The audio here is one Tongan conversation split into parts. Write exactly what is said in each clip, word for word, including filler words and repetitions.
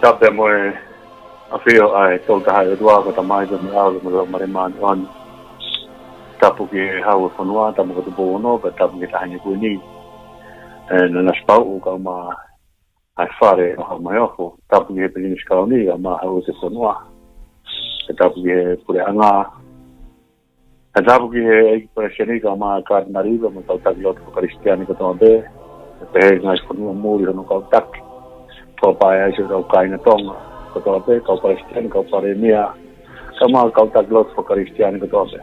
Tapu mo e ʻafio ʻa e Tolu Tahaʻi ʻOtua, ko e Tamai, ko e ʻAlo, mo e Laumālie Māʻoniʻoni. Tapu ki he Hau ʻo e fonua, tapu ki he Tupou Ono, pea tapu ki he Taʻahine Kuini, ʻa Nanasipauʻu, kae ʻumaʻā e Fale ʻo Haʻa Maʻiofo. Tapu ki he Pilinisi Kauni, kae ʻumaʻā e Hau ʻo e fonua. Pea tapu ki he Puleʻanga. Pea tapu ki he ʻEiki Palesiteni, kae ʻumaʻā e Katinali, mo e kau taki lotu fakakalisitiane kotoa pē. Pea pehē ki he ngaahi fonua muli hono kau taki. Fakapaea ʻa hotau kāinga Tonga kotoa pē, kau palesiteni, kau palēmia, kae ʻumaʻā e kau taki lotu fakakalisitiane kotoa pē.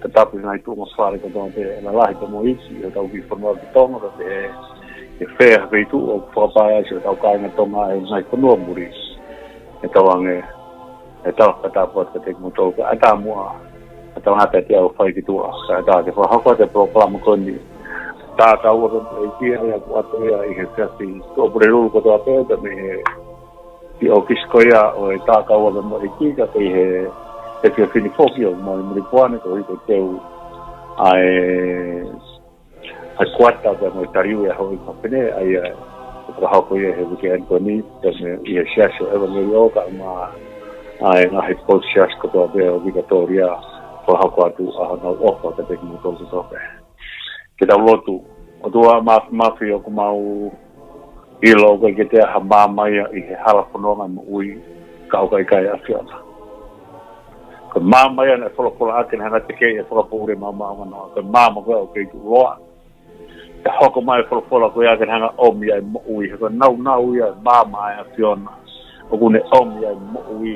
Pea tapu ki he ngaahi tuʻunga fale kotoa pē, ʻe lalahi pea mo e iiki, ʻi hotau kiʻi fonua ki Tonga, pea pehē ki fē ha feituʻu ʻoku fakapaea ʻa hotau kāinga Tonga ʻe he ngaahi fonua muli. ʻE tauange ʻa e tala fakatapu atu kiate kimoutolu, kae ʻatā muʻa, ʻatā muʻa kiate au ʻo fai ki tuʻa, kae ʻatā ke fakahoko atu e polokalama ko eni. Tākau atu ʻa e ʻEiki, ʻa ia ʻoku ʻoatu ia ʻi he efiafi, ko Pulelulu kotoa pē, pea mei he kiʻi ʻōfisi ko ia ʻo e Tākau atu mo e ʻEiki, ka ʻi he efiafi ni foki ʻoku mau ʻi Mulipuane, ko e hiko teu ʻa e ʻa e kuata pea mo e taliui ʻa e Houʻeiki Fafine, ʻa ia ʻe fakahoko ia he uike ko eni, pea mei he Siasi ʻo e ʻEvangeliō, kae ʻumaʻā e ngaahi potu siasi kotoa pē ʻo Vikatōlia, fakahoko atu ʻa honau ʻofa kiate kimoutolu kotoa pē. Ke tau lotu. ʻOtua Māfimafi, ʻoku mau ʻilo ʻoku ʻikai ke toe ʻi ai ha maama ia ʻi he hala fononga moʻui ka ʻoku ʻikai ʻa e ʻAfiona. Ko e maama ia naʻe folofola ʻaki naʻe hanga ʻo tekeʻi ʻe he fakapoʻuli ʻa e maama ʻo e ʻAfiona. Ko e maama ko ia ʻoku kei tuʻuloa. Pea hoko mai e folofola ko ia ke ne hanga ʻo ʻomi ʻa e moʻui. He ko e nāunau ia ʻo e maama ʻa e ʻAfiona. ʻOku ne ʻomi ʻa e moʻui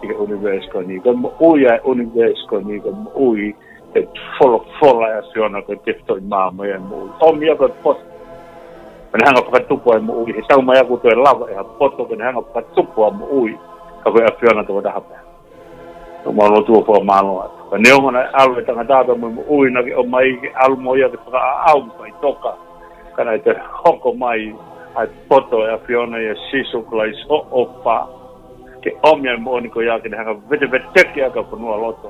ʻi he ʻunivēsi ko eni. Ko e moʻui ʻa e ʻunivēsi ko eni, ko e moʻui ʻa e folofola ʻa e ʻAfiona, ko e tefitoʻi maama ia ʻo e moʻui. ʻOmi ia ko e poto ke ne hanga ʻo fakatupu ʻa e moʻui. He taumaiā ʻoku toe lava ʻe ha poto ke ne hanga ʻo fakatupu ʻa e moʻui, ka ko e ʻAfiona tokotaha pē. ʻOku mau lotua fakamālō atu. Ka neongo naʻe ʻalu e tangata pea mo e moʻui naʻa ke ʻomai ke ʻalu mo ia ke fakaʻaʻau ki faʻitoka, ka naʻe toe hoko mai ʻa e poto ʻo e ʻAfiona ʻia Sīsū Kalaisi hoʻo ʻofa, ke ʻomi ʻa e moʻoni ko ia ke ne hanga ʻo veteveteki ʻa e kau fonualoto,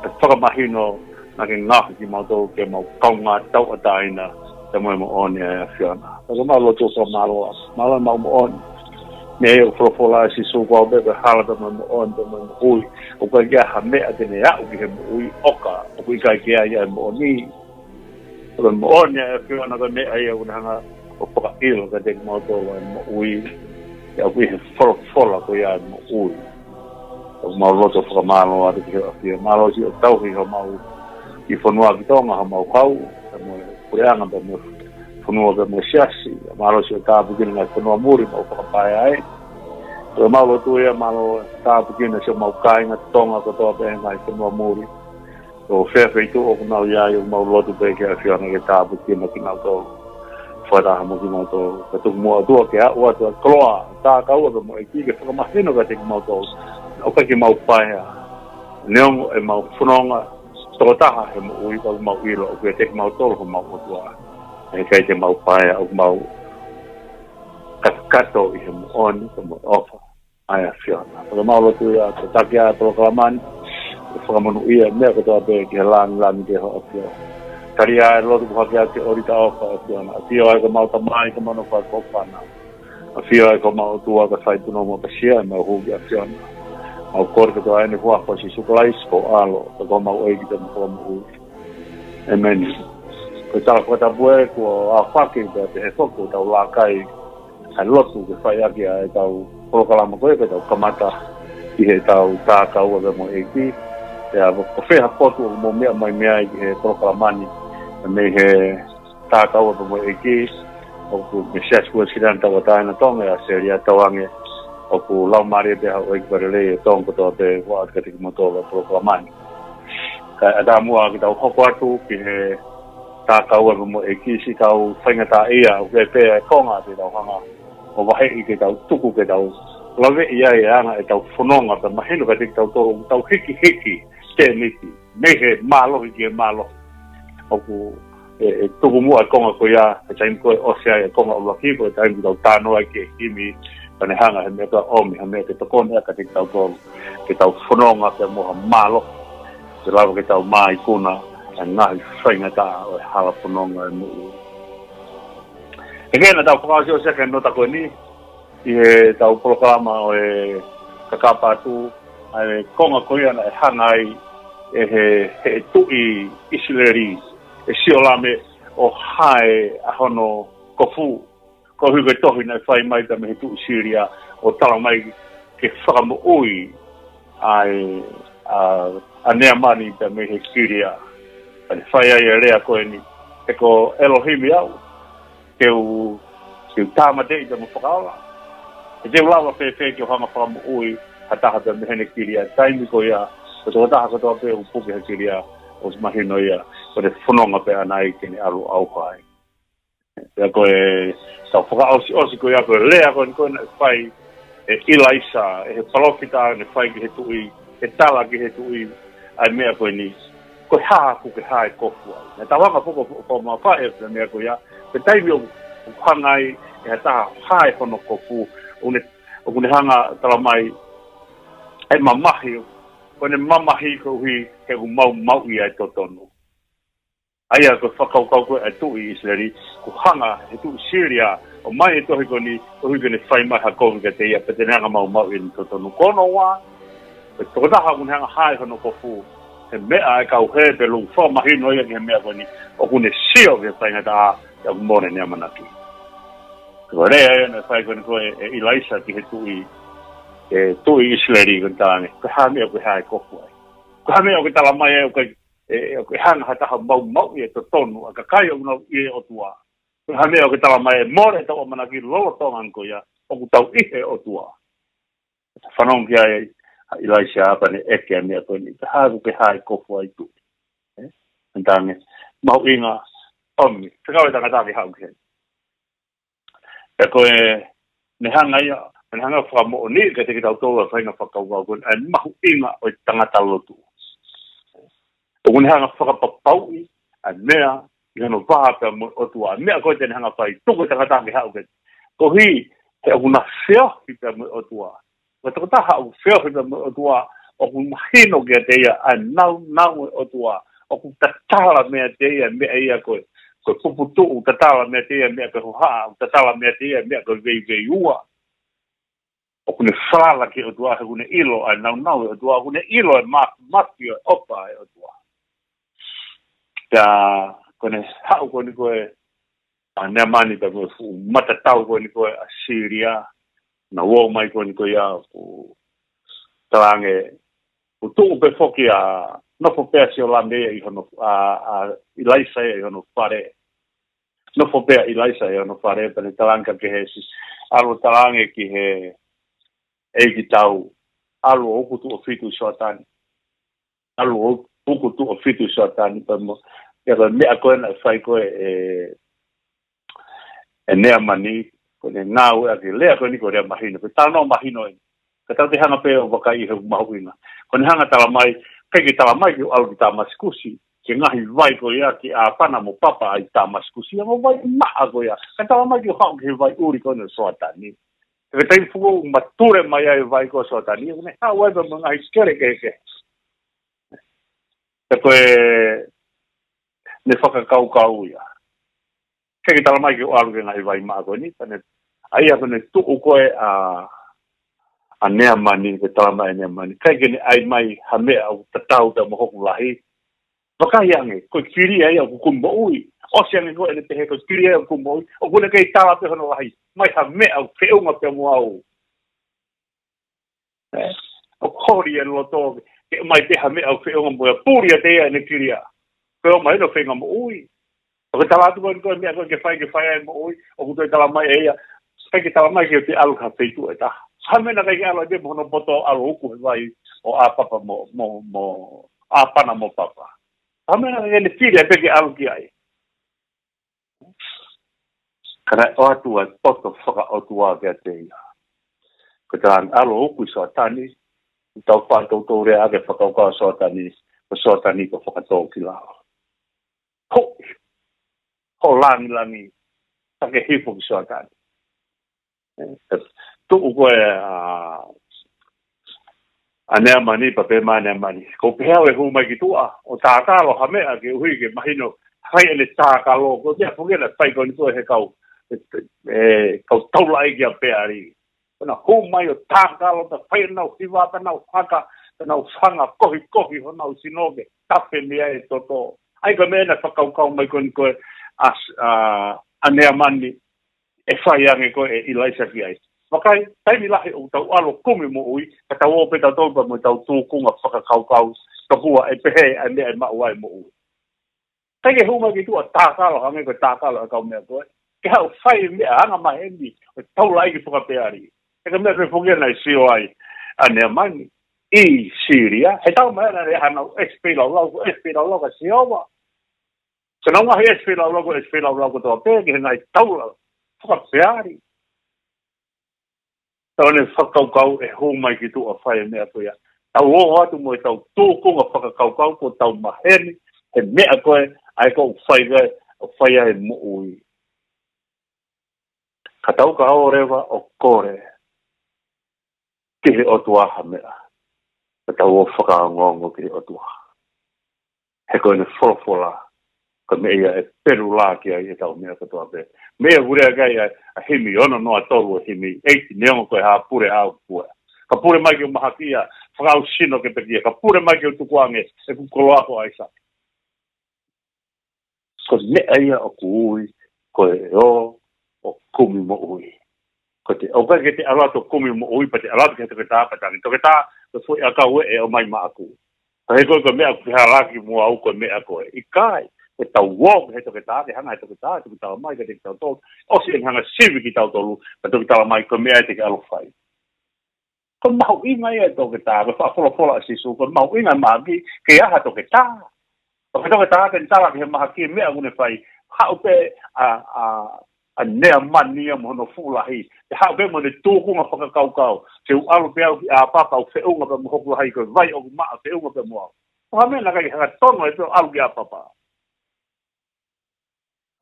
ʻa e fakamahino naʻa ke ngaohi kimautolu ke mau kaungā tauʻatāina pea mo e moʻoni ʻa e ʻAfiona. Pea ʻoku mau lotua fakamālō atu. Mālō e maʻu moʻoni. Meʻa ia ʻoku folofola ʻa Sīsū, ko au pē ko e hala pea mo e moʻoni pea mo e moʻui. ʻOku ʻikai ke ʻi ai ha meʻa te ne aʻu ki he moʻui ʻo ka ʻoku ʻikai ke ʻi ai ʻa e moʻoni. Ko e moʻoni ʻa e ʻAfiona ko e meʻa ia ʻoku ne hanga ʻo fakaʻilo kiate kimautolu ʻa e moʻui. ʻOku ʻi he folofola ko ia ʻa e moʻui. ʻOku mau lotua fakamālō atu ki he ʻAfio. Mālō siʻo tauhi homau kiʻi fonua ki Tonga, homau kau, pea mo e puleʻanga, pea mo e fonua, pea mo e siasi. Mālō siʻo tāpuekina e ngaahi fonua muli, mau fakapaea ai. Pea mau lotua ia, mālō tāpuekina siʻo mau kāinga Tonga kotoa pē he ngaahi fonua muli. ʻO fē feituʻu ʻoku nau ʻi ai, ʻoku mau lotua pē ki he ʻAfiona ke tāpuekina kinautolu fakataha mo kimautolu. Ka tuku muʻa ʻOtua ke aʻu atu ʻa e koloa, tākau atu mo e ʻEiki ke fakamahino kiate kimautolu ʻoku ʻikai ke mau paea. Neongo ʻemau fononga tokotaha he moʻui, ka ʻoku mau ʻilo ʻoku ʻiate kimautolu homau ʻOtua. ʻE ʻikai te mau paea, ʻoku mau kakato ʻi he moʻoni, pea mo e ʻofa ʻa e ʻAfiona. Pea mau lotua ia, ko e taki ʻa e polokalama ni, ʻe fakamonūʻia e meʻa kotoa pē ki he langilangi ʻo hoʻo ʻAfio. Tali ʻa e lotu kuo hake atu ki he ʻōlita ʻofa ʻo e ʻAfiona. ʻAfio ʻa e ko homau Tamai, ko homau nofo ʻa e kōfana. ʻAfio ʻa e ko homau ʻOtua, kae fai pē hoʻo mau ʻapasia, mau hū ki he ʻAfiona. Mau kole kotoa ʻi he huafa ʻo Sīsū Kalaisi, ko ho ʻAlo, ko homau ʻEiki pea mo e Fakamoʻui. ʻĒmeni. Ko e tala fakatapu ē kuo aofaki, pea pehē foki kuo tau laka ai ʻa e lotu ke fai ʻaki ʻa ʻetau polokalama ko ē, ko ʻetau kamata ʻi heʻetau tākau atu mo e ʻEiki. Pea ko fē ha potu ʻoku mou meʻa mai mei ai ki he polokalama ni, mei he tākau atu mo e ʻEiki, ʻoku mei he Siasi Uēsiliana Tauʻatāina Tonga ʻi ʻAositelēlia, tauange ʻoku laumālie pē haʻo ʻEiki Palelei ʻo Tonga kotoa pē, ʻoku ʻoatu kiate kimoutolu ʻa e polokalama ni. Kae ʻatā muʻa ke tau hoko atu ki he tākau atu mo e ʻEiki, siʻi kau faingataʻaʻia, ʻoku ʻi ai pē ʻa e konga te tau hanga ʻo vaheʻi ke tau tuku ke tau laveʻi ai e anga ʻetau fononga pea mahino kiate kitautolu ʻoku tau hikihiki tēniti mei he mālohi ki he mālohi. ʻOku ʻe, ʻe tuku muʻa e konga ko ia, he taimi ko ē ʻosi ai e konga ʻuluaki, ko e taimi ke tau talanoa ai ki he himi, ka ne hanga he meʻa ko ia ʻo ʻomi ha meʻa ke tokoni ʻaki kiate kitautolu ke tau fononga pea mo ha mālohi, ke lava ke tau māikuna ʻa e ngaahi faingataʻa ʻo e hala fononga ʻo e moʻui. He ʻoku ʻi ai ʻetau fakaʻosiʻosi ʻaki e nota ko eni, ʻi heʻetau polokalama ʻo e kakapa atu, ʻa e konga ko ia naʻe hanga ai ʻe he, he tuʻi ʻIsileli, ʻe Siolame, ʻo hae ʻa hono kofu. Koeʻuhi ko e tohi naʻe fai mai pea mei he tuʻi Silia ʻo talamai ke fakamoʻui ʻa e, ʻa, ʻa Neamani pea mei he kilia. Pea ne fai ai e lea ko eni: He ko ʻElohimi au, ke u, ke u tāmateʻi pea mo fakaola. He te u lava fēfē ke u hanga fakamoʻui ha taha pea mei heʻene kilia? Taimi ko ia, ko e tokotaha kotoa pē ʻoku puke ha kilia, ʻoku mahino ia ko e fononga pē ʻaʻana ke ne ʻalu ʻauha ai. Pea ko e, tau fakaʻosiʻosi ko ia, ko e lea ko eni ko ē naʻe fai ʻe ʻIlaisa, ʻe he palōfita, naʻe fai ki he tuʻi, ʻe tala ki he tuʻi ʻa e meʻa ko eni: Ko e hā ʻoku ke hae kofu ai? Naʻa tau hanga foki ʻo, ʻo, ʻo mafae e meʻa ko ia, ko e taimi ʻoku, ʻoku hanga ai ʻe ha taha ʻo hae hono kofu, ʻoku ne, ʻoku ne hanga talamai ʻe mamahi, ʻoku ne mamahi koeʻuhi he ʻoku maumauʻi ʻa e totonu. ʻA ia ko e fakakaukau ko ē ʻa e tuʻi ʻIsileli, kuo hanga he tuʻi Silia ʻo ʻomai e tohi ko eni, koeʻuhi ke ne fai mai ha kovi kiate ia, pea te ne hanga maumauʻi ʻene totonu. Ko hono ua, ko e tokotaha ʻoku ne hanga hae hono kofu, he meʻa ʻa e kau Hepelū, fakamahino ia ki he meʻa ko eni, ʻoku ne sio ki he faingataʻa, pea ʻoku mole ʻene ʻamanaki. Ko e lea ia naʻe fai ko eni ko ē ʻe ʻIlaisa ki he tuʻi, ʻe tuʻi ʻIsileli, ko ʻene talaange: Ko e hā e meʻa ʻoku ke hae kofu ai? Ko e hā e meʻa ʻoku ke talamai ai ʻoku ʻe, ʻe, ʻoku ʻe hanga ha taha ʻo maumauʻi e totonu ʻa e kakai ʻoku nau ʻi he ʻOtua? Ko e hā e meʻa ʻoku ke talamai ʻe mole ʻetau ʻamanaki lolotonga ko ia ʻoku tau ʻi he ʻOtua? Fanongo ki ai ʻa ʻIlaisa pea ne ʻeke ʻa e meʻa ko eni: Ko e hā ʻoku ke hae kofu ai, tuʻi? Ē? Entaange, mahuʻinga ʻomi. Fekau e tangata ke haʻu ki heni. Pea ko e, ne hanga ia, ne hanga fakamoʻoni kiate kitautolu ʻa e faʻahinga fakakaukau ko eni, ʻa e mahuʻinga ʻo e tangata lotu. ʻOku ne hanga fakapapauʻi ʻa e meʻa ʻi hono vā pea mo e ʻOtua. Meʻa ko ē te ne hanga fai, tuku e tangata ke haʻu ke. Koeʻuhi he ʻoku na feohi pea mo e ʻOtua. Ko e tokotaha ʻoku feohi pea mo e ʻOtua, ʻoku mahino kiate ia ʻa e nāunau ʻo e ʻOtua. ʻOku tatala meiate ia meʻa ia ko e, ko e puputuʻu, tatala meiate ia meʻa ko e hohaʻa, tatala meiate ia meʻa ko e veiveiua. ʻOku ne falala ki he ʻOtua, he ʻoku ne ʻilo ʻa e nāunau ʻo e ʻOtua, ʻoku ne ʻilo e ma-, mafi ʻo e ʻofa ʻa e ʻOtua. Pea ko ʻene haʻu ko eni ko ē ʻa Neamani pea mo e fuʻu matatau ko eni ko ē ʻa Silia, naʻa nau ō mai ko eni ko ia ʻo talaange, ʻo tuʻu pē foki ʻa, nofo pē ʻa Siolame ia ʻi hono, ʻa, ʻa ʻIlaisa ia ʻi hono fale. Nofo pē ʻa ʻIlaisa ʻi hono fale pea ne talaange ki he si-, ʻalu ʻo talaange ki he ʻeikitau, ʻalu ʻo uku tuʻo fitu ʻi Soatani. ʻAlu ʻo uku tuʻo fitu ʻi Soatani pea mo, ia ko e meʻa ko ē naʻe fai ko ē ʻe, ʻe Neamani, ko ʻene ngāueʻaki e lea ko eni ko e lea mahino, ko e talanoa mahino eni. Ka tau toe hanga pē ʻo vakai he mahuʻinga. Ko ʻene hanga talamai, ʻikai ke talamai ke u ʻalu ki Tāmasikusi, ki he ngaahi vai ko ia, ki ʻĀpana mo Papa ʻi Tāmasikusi, ʻa e ongo vai maʻa ko ia. Ka talamai ke u haʻu ki he vai ʻuli ko eni ʻo Soatani. He ko e taimi foki ʻoku matule mai ai e vai ko Soatani, ʻoku ne haʻu ai pea mo e ngaahi kele kehekehe. Pea ko ʻene fakakaukau ia. ʻIkai ke talamai ke u ʻalu ki he ngaahi vai maʻa ko eni, pea ne, ʻa ia ko ʻene tuʻu ko ē ʻa, ʻa Neamani, ke talamai ʻe Neamani. ʻIkai ke ne ʻai mai ha meʻa ʻoku tatau pea mo hoku lahi. Vakai ange, ko e kilia ia ʻoku kumi moʻui. ʻOsi ange ko ē ʻene pehē ko e kilia ia ʻoku kumi moʻui, ʻoku ne kei tala pē hono lahi. ʻAi mai ha meʻa ʻoku feʻunga pea mo au. Ē, ʻoku holi e loto, ke ʻomai pē ha meʻa ʻoku feʻunga mo ia, puli ʻiate ia ʻene kilia. Pea ʻomai ʻene feinga moʻui. ʻOku tala atu ko ē ko e meʻa ko ē ke fai, ke fai ai moʻui, ʻoku toe talamai ʻe ia, ʻikai ke talamai ke te ʻalu ki ha feituʻu ʻe taha. Ha meʻa naʻe ʻikai ke ʻalu ai pē mo hono poto ʻalu ʻo uku he vai ʻo ʻĀpapa mo, mo, mo ʻĀpana mo Papa. Ha meʻa naʻe ʻikai ke ne fili ai pē ke ʻalu ki ai. Ka naʻe ʻoatu ʻa e poto fakaʻotua kiate ia. Ko e talaange ʻalu ʻo uku ʻi Soatani, ʻoku tau faʻa toutou lea ʻaki e fakakaukau ʻa Soatani, ko Soatani ko e fakatōkilalo. Hoʻi, hoʻo langilangi, take hifo ki Soatani. Ē, tuʻu ko ē ʻa, ʻa Neamani, pea pehē mai ʻa Neamani: Ko u pehē au ʻe hū mai ki tuʻa ʻo tākalo ha meʻa koeʻuhi ke mahino, fai ʻene tākalo, ko e meʻa foki naʻe fai ko eni ko ē he kau, ē, ē, kau taulaʻeiki ʻa Peali. Ko ʻenau hū mai ʻo tākalo, pea fai ʻenau hiva, pea nau haka, pea nau fanga kohikohi honau sino ke tafe mei ai e toto. ʻA ia ko e meʻa naʻe fakakaukau mai ko eni ko ē ʻa, ʻa, ʻa Neamani, ʻe fai ange ko ē ʻe ʻIlaisa ki ai. Vakai, taimi lahi ʻoku tau ʻalu ʻo kumi moʻui, ka tau ō pē tautolu pea mo ʻetau tūkunga fakakaukau, tokua ʻe pehē ʻa e meʻa ʻe maʻu ai e moʻui. ʻIkai ke hū mai ki tuʻa tākalo hangē ko e tākalo ʻa e kau meʻa ko ē. Ke haʻu ʻo fai e meʻa angamaheni, ʻo taulaʻeiki fakapeali. He ko e meʻa ko ē foki ia naʻe sio ai ʻa Neamani ʻi Sīlia. He talamai naʻe ʻi ai haʻanau ʻesi peilaulau, ko e ʻesi peilaulau kia Sihova. Ko ʻenau ngaahi ʻesi peilaulau, ko e ʻesi peilaulau kotoa pē ki he ngaahi taula fakapeali. Tau ne fakakaukau ʻe hū mai ki tuʻa ʻo fai e meʻa ko ia. Tau ō atu mo ʻetau tūkunga fakakaukau kuo tau maheni he meʻa ko ē ʻa ia ʻoku fai ai, ʻoku fai ai e moʻui. Ka tau ka ō leva ʻo kole ki he ʻOtua ha meʻa, ka tau ō fakaongoongo ki he ʻOtua. He ko ʻene folofola, ko e meʻa ia ʻe pelula ki ai ʻetau meʻa kotoa pē. Meʻa ʻoku lea ki ai ʻa, ʻa e himi ono noa tolu, ʻa e himi eight, neongo ko e hā, pule ʻa au pue. Ka pule mai ke u mahaki ia, fakaʻau sino ke pekia. Ka pule mai ke u tukuange ʻeku koloa ko ʻAisake. Ko e meʻa ia ʻoku ui ko e ō ʻo kumi moʻui. Ko te, ʻoku ʻikai ke te ʻalu atu ʻo kumi moʻui, pea te ʻalu atu ki he toketā, pea talaange, "Toketā, ko e foʻi ʻakau ē ʻe ʻomai maʻaku." Ka he ko e, ko e meʻa ʻoku ke hala ki muʻa ʻoku ko e meʻa ko ē. ʻIkai, ʻe tau ō ki he toketā, ke hanga he toketā ʻo toki talamai kiate kitautolu. ʻOsi ʻene hanga ʻo sivi kitautolu, pea toki talamai ko e meʻa ia te ke ʻalu ʻo fai. Ko e mahuʻinga ia ʻo e toketā, ko e fakafolofola ʻa Sīsū, ko e mahuʻinga ʻa e mahaki, ke ʻi ai ha toketā. Ko e toketā ke ne tala ki he mahaki e meʻa ʻoku ne fai, haʻu pē ʻa, ʻa, ʻa Neamani ia mo hono fuʻu lahi, pea haʻu pē mo ʻene tūkunga fakakaukau, ke u ʻalu pē au ki ʻApapa ʻo feʻunga pē mo hoku lahi, ko e vai ʻoku maʻa feʻunga pē mo au. Ko e hā e meʻa naʻe ʻikai ke hanga ʻo tonu ai pē ʻo ʻalu ki ʻApapa.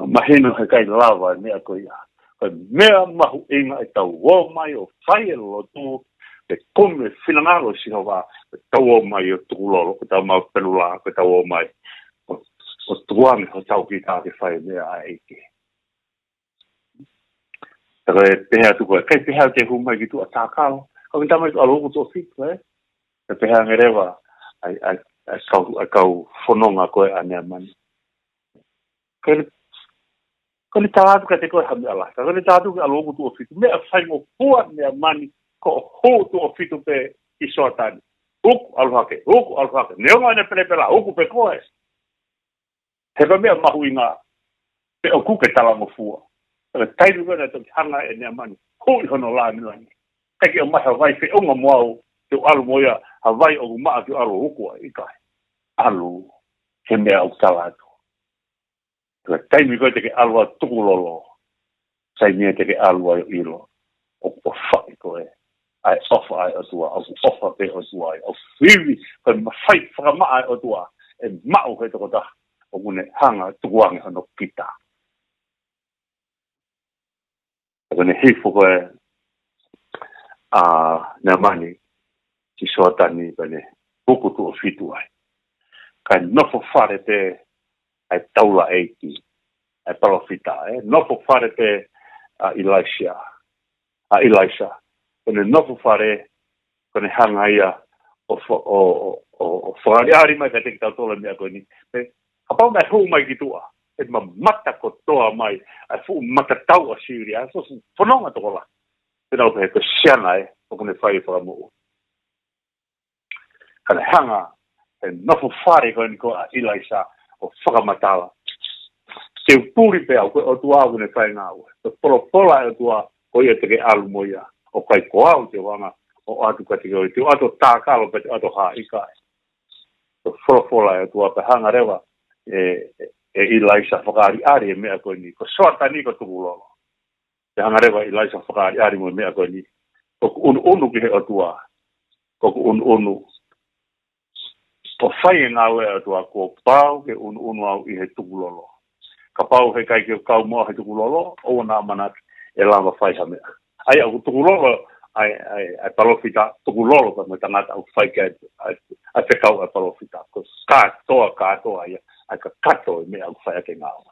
Mahino he ʻikai lava e meʻa ko ia. Ko e meʻa mahuʻinga ʻetau ō mai ʻo fai e lotu, ke kumi e finangalo ʻo Sihova, ke tau ō mai ʻo tukulolo, ke tau maʻu e pelula, ke tau ō mai ʻo, ʻo tukuange hotau kita ke fai e meʻa ʻa e ʻEiki. Ka ko e pehē atu ko ē, ʻikai pehē atu ke hū mai ki tuʻa tākalo. Ka ko e taimi ko ē ʻalu ʻo uku tuʻo fitu, ē? Ka pehē ange leva ʻa e, ʻa e, ʻa e kau, ʻa e kau fononga ko ē ʻa Neamani. Ko ʻene, ko ʻene tala atu kiate koe ha meʻa lahi. Ka ko ʻene tala atu ke ʻalu ʻo uku tuʻo fitu. Meʻa faingofua ʻa Neamani ko e hū tuʻo fitu pē ki Soatani. Uku, ʻalu hake, uku, ʻalu hake. Neongo ʻene pelepela, uku pē koe. He ko e meʻa mahuʻinga, pe ʻoku ke talangofua. Ko e taimi ko ē naʻe toki hanga ʻe Neamani ʻo huʻi hono lāngilangi. ʻIkai ke ʻomai ha vai feʻunga mo au, ke u ʻalu mo ia, ha vai ʻoku maʻa ke u ʻalu ʻo uku ai, ʻikai. ʻAlu he meʻa ʻoku tala atu. Ko e taimi ko ē te ke ʻalu ʻo tukulolo, taimi ia te ke ʻalu ai ʻo ʻilo ʻoku ʻofaʻi koe ʻa e ʻofa ʻa e ʻOtua, ʻoku ʻofa pē ʻOtua ai, ʻoku ivi, ko e mafai fakamaʻa ʻa e ʻOtua ʻe maʻu he tokotaha ʻoku ne hanga ʻo tukuange hono kita. Ka ko ʻene hifo ko ē ʻa Neamani ki Soatani, pea ne uku tuʻo fitu ai. Kae nofo fale pē ʻa e taulaʻeiki, ʻa e palōfita, ē? Nofo fale pē ʻa ʻIlaisa, ʻa ʻIlaisa. Ko ʻene nofo fale, ko ʻene hanga ia ʻo fa-, ʻo, ʻo, ʻo, ʻo fakaʻaliʻali mai kiate kitautolu e meʻa ko eni. Pea kapau naʻe hū mai ki tuʻa, ʻe mamata kotoa mai ʻa e fuʻu matatau ʻa Sīlia, ʻa e fuʻu fononga tokolahi. Pea nau pehē ko e siana ē, ʻoku ne fai e fakamoʻui. Ka ne hanga ʻe he nofo fale ko eni ko ē ʻa ʻIlaisa ʻo fakamatala. Te u puli pē au, ko e ʻOtua ʻoku ne fai e ngāue. Ko e folofola ʻa e ʻOtua, ko ia te ke ʻalu mo ia. ʻOku ʻikai ko au te u hanga ʻo ʻatu kiate koe, te u ʻatu ʻo tākalo pē, te u ʻatu ʻo hā, ʻikai. Ko e folofola ʻa e ʻOtua, pea hanga leva ʻe, ʻe, ʻe ʻIlaisa ʻo fakaʻaliʻali e meʻa ko eni. Ko Soatani ko e tukulolo. Pea hanga leva ʻe ʻIlaisa ʻo fakaʻaliʻali mo e meʻa ko eni. Ko ʻeku ʻunuʻunu ki he ʻOtua, ko ʻeku ʻunuʻunu ʻo fai e ngāue ʻa e ʻOtua, kuo pau ke ʻunuʻunu au ʻi he tukulolo. Kapau he ʻikai ke u kau mo au he tukulolo, ʻoua naʻa manatu ʻe lava fai ha meʻa. ʻA ia ʻoku tukulolo ʻa e, ʻa e, ʻa e palōfita, tukulolo pē mo e tangata ʻoku fai ki ai ʻa e, ʻa e fekau ʻa e palōfita. Ko e kātoa, kātoa ia ʻa e kakato e meʻa ʻoku fai ʻaki e ngāue.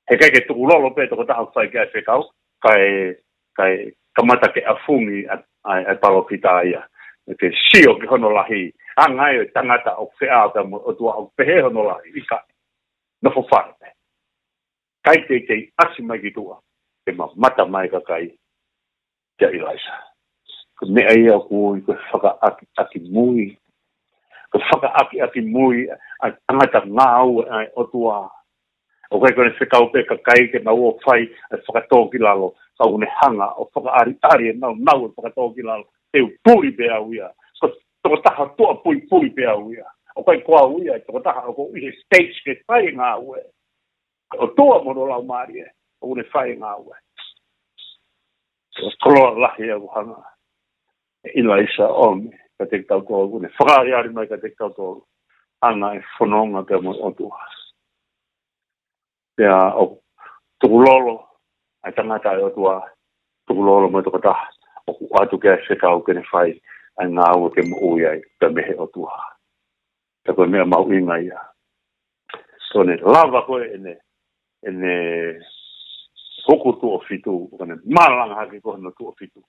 He ʻikai ke tukulolo pē tokotaha ʻoku fai ki ai e fekau, kae, kae, kamata ke ʻafungi ʻa, ʻa, ʻa e palōfita ia. Ke sio ki hono lahi, anga ai ʻo e tangata ʻoku feʻao pea mo e ʻOtua ʻoku pehē hono lahi, ʻikai. Nofo fale pē. ʻIkai teitei ʻasi mai ki tuʻa, ke mamata mai e kakai kia ʻIlaisa. Ko e meʻa ia ʻoku ui ko e fakaʻakiʻakimui. Ko e fakaʻakiʻakimui ʻa e tangata ngāue ʻa e ʻOtua. ʻOku ʻikai ko ʻene fekau pē kakai ke nau ō ʻo fai ʻa e fakatōkilalo, ka ʻoku ne hanga ʻo fakaʻaliʻali ʻenau nau e fakatōkilalo. Te u puli pē au ia. Ko e tokotaha tuʻa puipui pē au ia. ʻOku ʻikai ko au ia, tokotaha ʻoku ou ʻi he stage ke fai e ngāue. ʻOtua mo hono Laumālie ʻoku ne fai e ngāue. Ko e koloa lahi ʻoku hanga ʻe ʻIlaisa ʻo ʻomi kiate kitautolu, ʻoku ne fakaʻaliʻali mai kiate kitautolu ʻa e fononga pea mo e ʻOtua. Pea ʻoku tukulolo ʻa e tangata ʻa e ʻOtua, tukulolo mo e tokotaha ʻoku ʻoatu ki ai e fekau ke ne fai ʻa e ngāue ke moʻui ai pea mei he ʻOtua. Pea ko e meʻa mahuʻinga ia. Ko ʻene lava ko ē ʻene, ʻene hoko tuʻo fitu, ko ʻene malanga hake ko hono tuʻo fitu.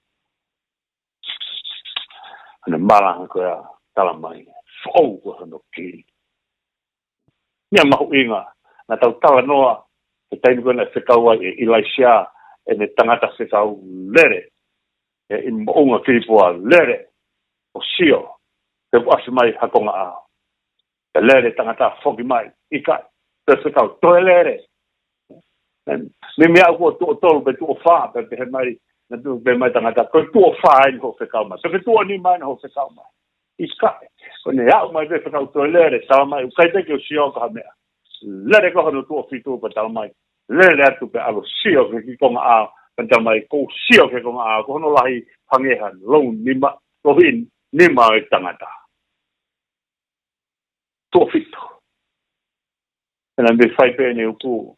ʻEne malanga ko ia, tala mai, foʻou ko hono kili. Meʻa mahuʻinga, naʻa tau talanoa he taimi ko ē naʻe fekau ai ʻe ʻIlaisa ʻene tangata fekau lele, ʻi he moʻunga kilipoa lele, ʻo sio, pe ʻoku ʻasi mai ha konga ʻao. Pea lele e tangata, foki mai, ʻikai. Pea fekau, toe lele. Meimei aʻu ki he tuʻo tolu pe tuʻo fā, pea pehē mai, naʻe tuʻu pē mai e tangata, ko e tuʻo fā eni hoʻo fekau mai. Pea ko e tuʻo nima eni hoʻo fekau mai. ʻIkai. Ko ʻene aʻu mai pē fekau toe lele, tala mai, ʻoku ʻikai te u sio ki ha meʻa. Lele ko hono tuʻo fitu pea tala mai. Lele atu pea ʻalu ʻo sio ki he kiʻi konga ʻao, pea tala mai, ʻoku ou sio ki he konga ʻao, ko hono lahi hangē ha lou nima, louhiʻi nima ʻo e tangata. Tuʻo fitu. Pea naʻe mei fai pē ʻene uku,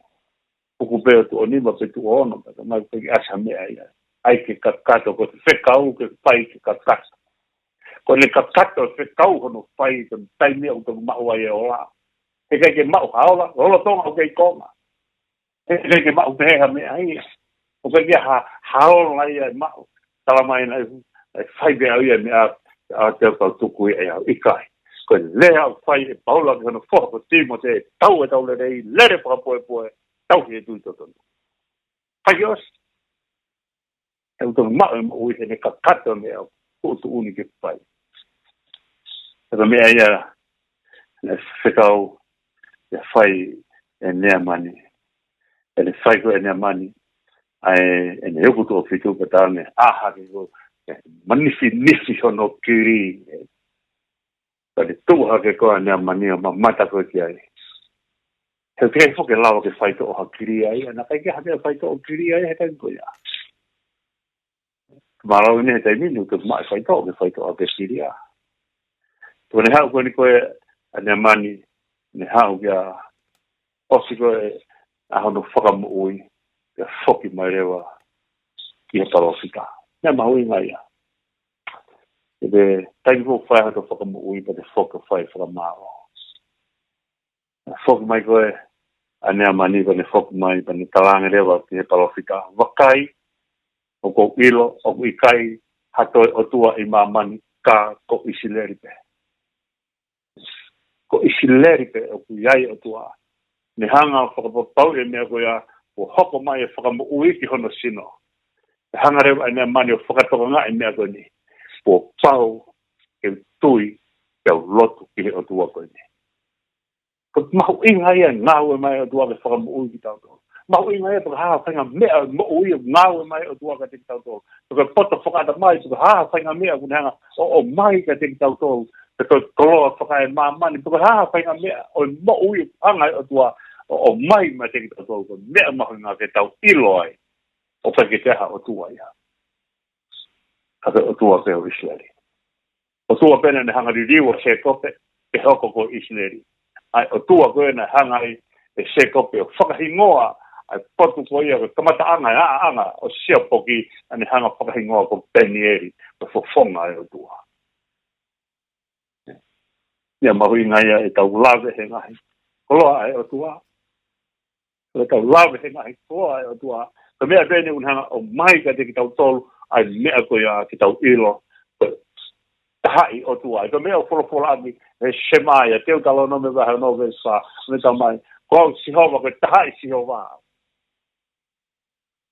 uku pē ʻo tuʻo nima pe tuʻo ono, pea tala mai ʻoku ʻikai ke ʻasi ha meʻa ia. ʻAi ke kakato, ko e fekau ke fai ke kakato. Ko ʻene kakato e fekau hono fai, ko e taimi ia ʻoku tau maʻu ai e ola. He ʻikai ke maʻu ha ola, lolotonga ʻoku kei konga. He ʻikai ke maʻu pehē ha meʻa ia. ʻOku ʻikai ha, ha ola ia ʻe maʻu. Tala mai naʻe, naʻe fai pē ʻe au ia e meʻa, ʻa te u kau tuku ia ʻe au, ʻikai. Ko e lea ʻoku fai ʻe Paula ki hono foha ko Tīmote, tau e tau lelei, lele fakapoʻepoʻe, tauhi e tui totonu. Fai ke ʻosi. ʻE ʻoua te u maʻu e moʻui he ʻene kakato e meʻa ʻoku tuʻutuʻuni ke fai. Pea ko e meʻa ia naʻe fekau ia fai ʻe Neamani. ʻEne fai ko ē ʻe Neamani, ʻa ē, ʻene uku tuʻo fitu pea tala mai, ʻā hake ko ē, ʻe manifinifi hono kili. Pea ne tuʻu hake ko ē ʻa Neamani ʻo mamata ko ē ki ai. He ʻoku ʻikai foki ke lava ke faitoʻo ha kili ia, naʻe ʻikai ke ha meʻa faitoʻo kili ia he taimi ko ia. Mālō eni he taimi ni ʻoku maʻu e faitoʻo ke faitoʻo hake kili ia. Tuku ne haʻu ko eni ko ē ʻa Neamani, ne haʻu kia ʻosi ko ē ʻa hono fakamoʻui, pea foki mai leva ki he palōfita. Meʻa mahuʻinga ia. ʻI he taimi ko ē ʻoku fai ai hoto fakamoʻui pea te foki ʻo fai fakamālō. Foki mai ko ē ʻa Neamani pea ne foki mai pea ne talaange leva ki he palōfita, vakai, ʻoku ou ʻilo ʻoku ʻikai ha toe ʻOtua ʻi māmani ka ko ʻIsileli pē. Ko ʻIsileli pē ʻoku ʻi ai e ʻOtua. Ne hanga ʻo fakapapauʻi e meʻa ko ia, kuo hoko mai e fakamoʻui ki hono sino. Ne hanga leva ʻe Neamani ʻo fakatokangaʻi e meʻa ko eni. Kuo pau ke u tui, ke u lotu ki he ʻOtua ko eni. Ko e mahuʻinga ia e ngāue mai e ʻOtua ke fakamoʻui kitautolu. Mahuʻinga ia pe ko e hā ha faʻahinga meʻa moʻui ʻoku ngāue mai e ʻOtua kiate kitautolu. Pe ko e poto fakaʻatamai, pe ko e hā ha faʻahinga meʻa ʻoku ne hanga ʻo, ʻomai kiate kitautolu. Pe ko e koloa fakaemāmani, pe ko e hā ha faʻahinga meʻa ʻo e moʻui ʻoku hanga ʻe he ʻOtua ʻo, ʻomai mai kiate kitautolu. Ko e meʻa mahuʻinga ke tau ʻilo ai ʻoku ʻikai ke toe ʻi ai ha ʻOtua ia. Ka ko e ʻOtua pē ʻo ʻIsileli. ʻOtua pē naʻa ne hanga ʻo liliu ʻa Sēkope, ke hoko ko ʻIsileli. ʻA e ʻOtua ko ē naʻe hanga ai ʻe Sēkope ʻo fakahingoa ʻa e potu ko ia ko e kamataʻanga e ʻaʻanga ʻo Siapoki, naʻa ne hanga ʻo fakahingoa ko Penieli, ko e fofonga ʻo e ʻOtua. Meʻa mahuʻinga ia ʻetau lave he ngaahi koloa ʻa e ʻOtua. ʻEtau lave he ngaahi koloa ʻa e ʻOtua. Ko e meʻa pē eni ʻoku ne hanga ʻo ʻomai kiate kitautolu, ʻa e meʻa ko ia ke tau ʻilo, ko e tahaʻi ʻOtua. Ko e meʻa ʻoku folofola ʻaki ʻe Semaia, Teutalōnome vahe ono veesi fā, ʻoku ne talamai, ko au Sihova, ko e tahaʻi Sihova.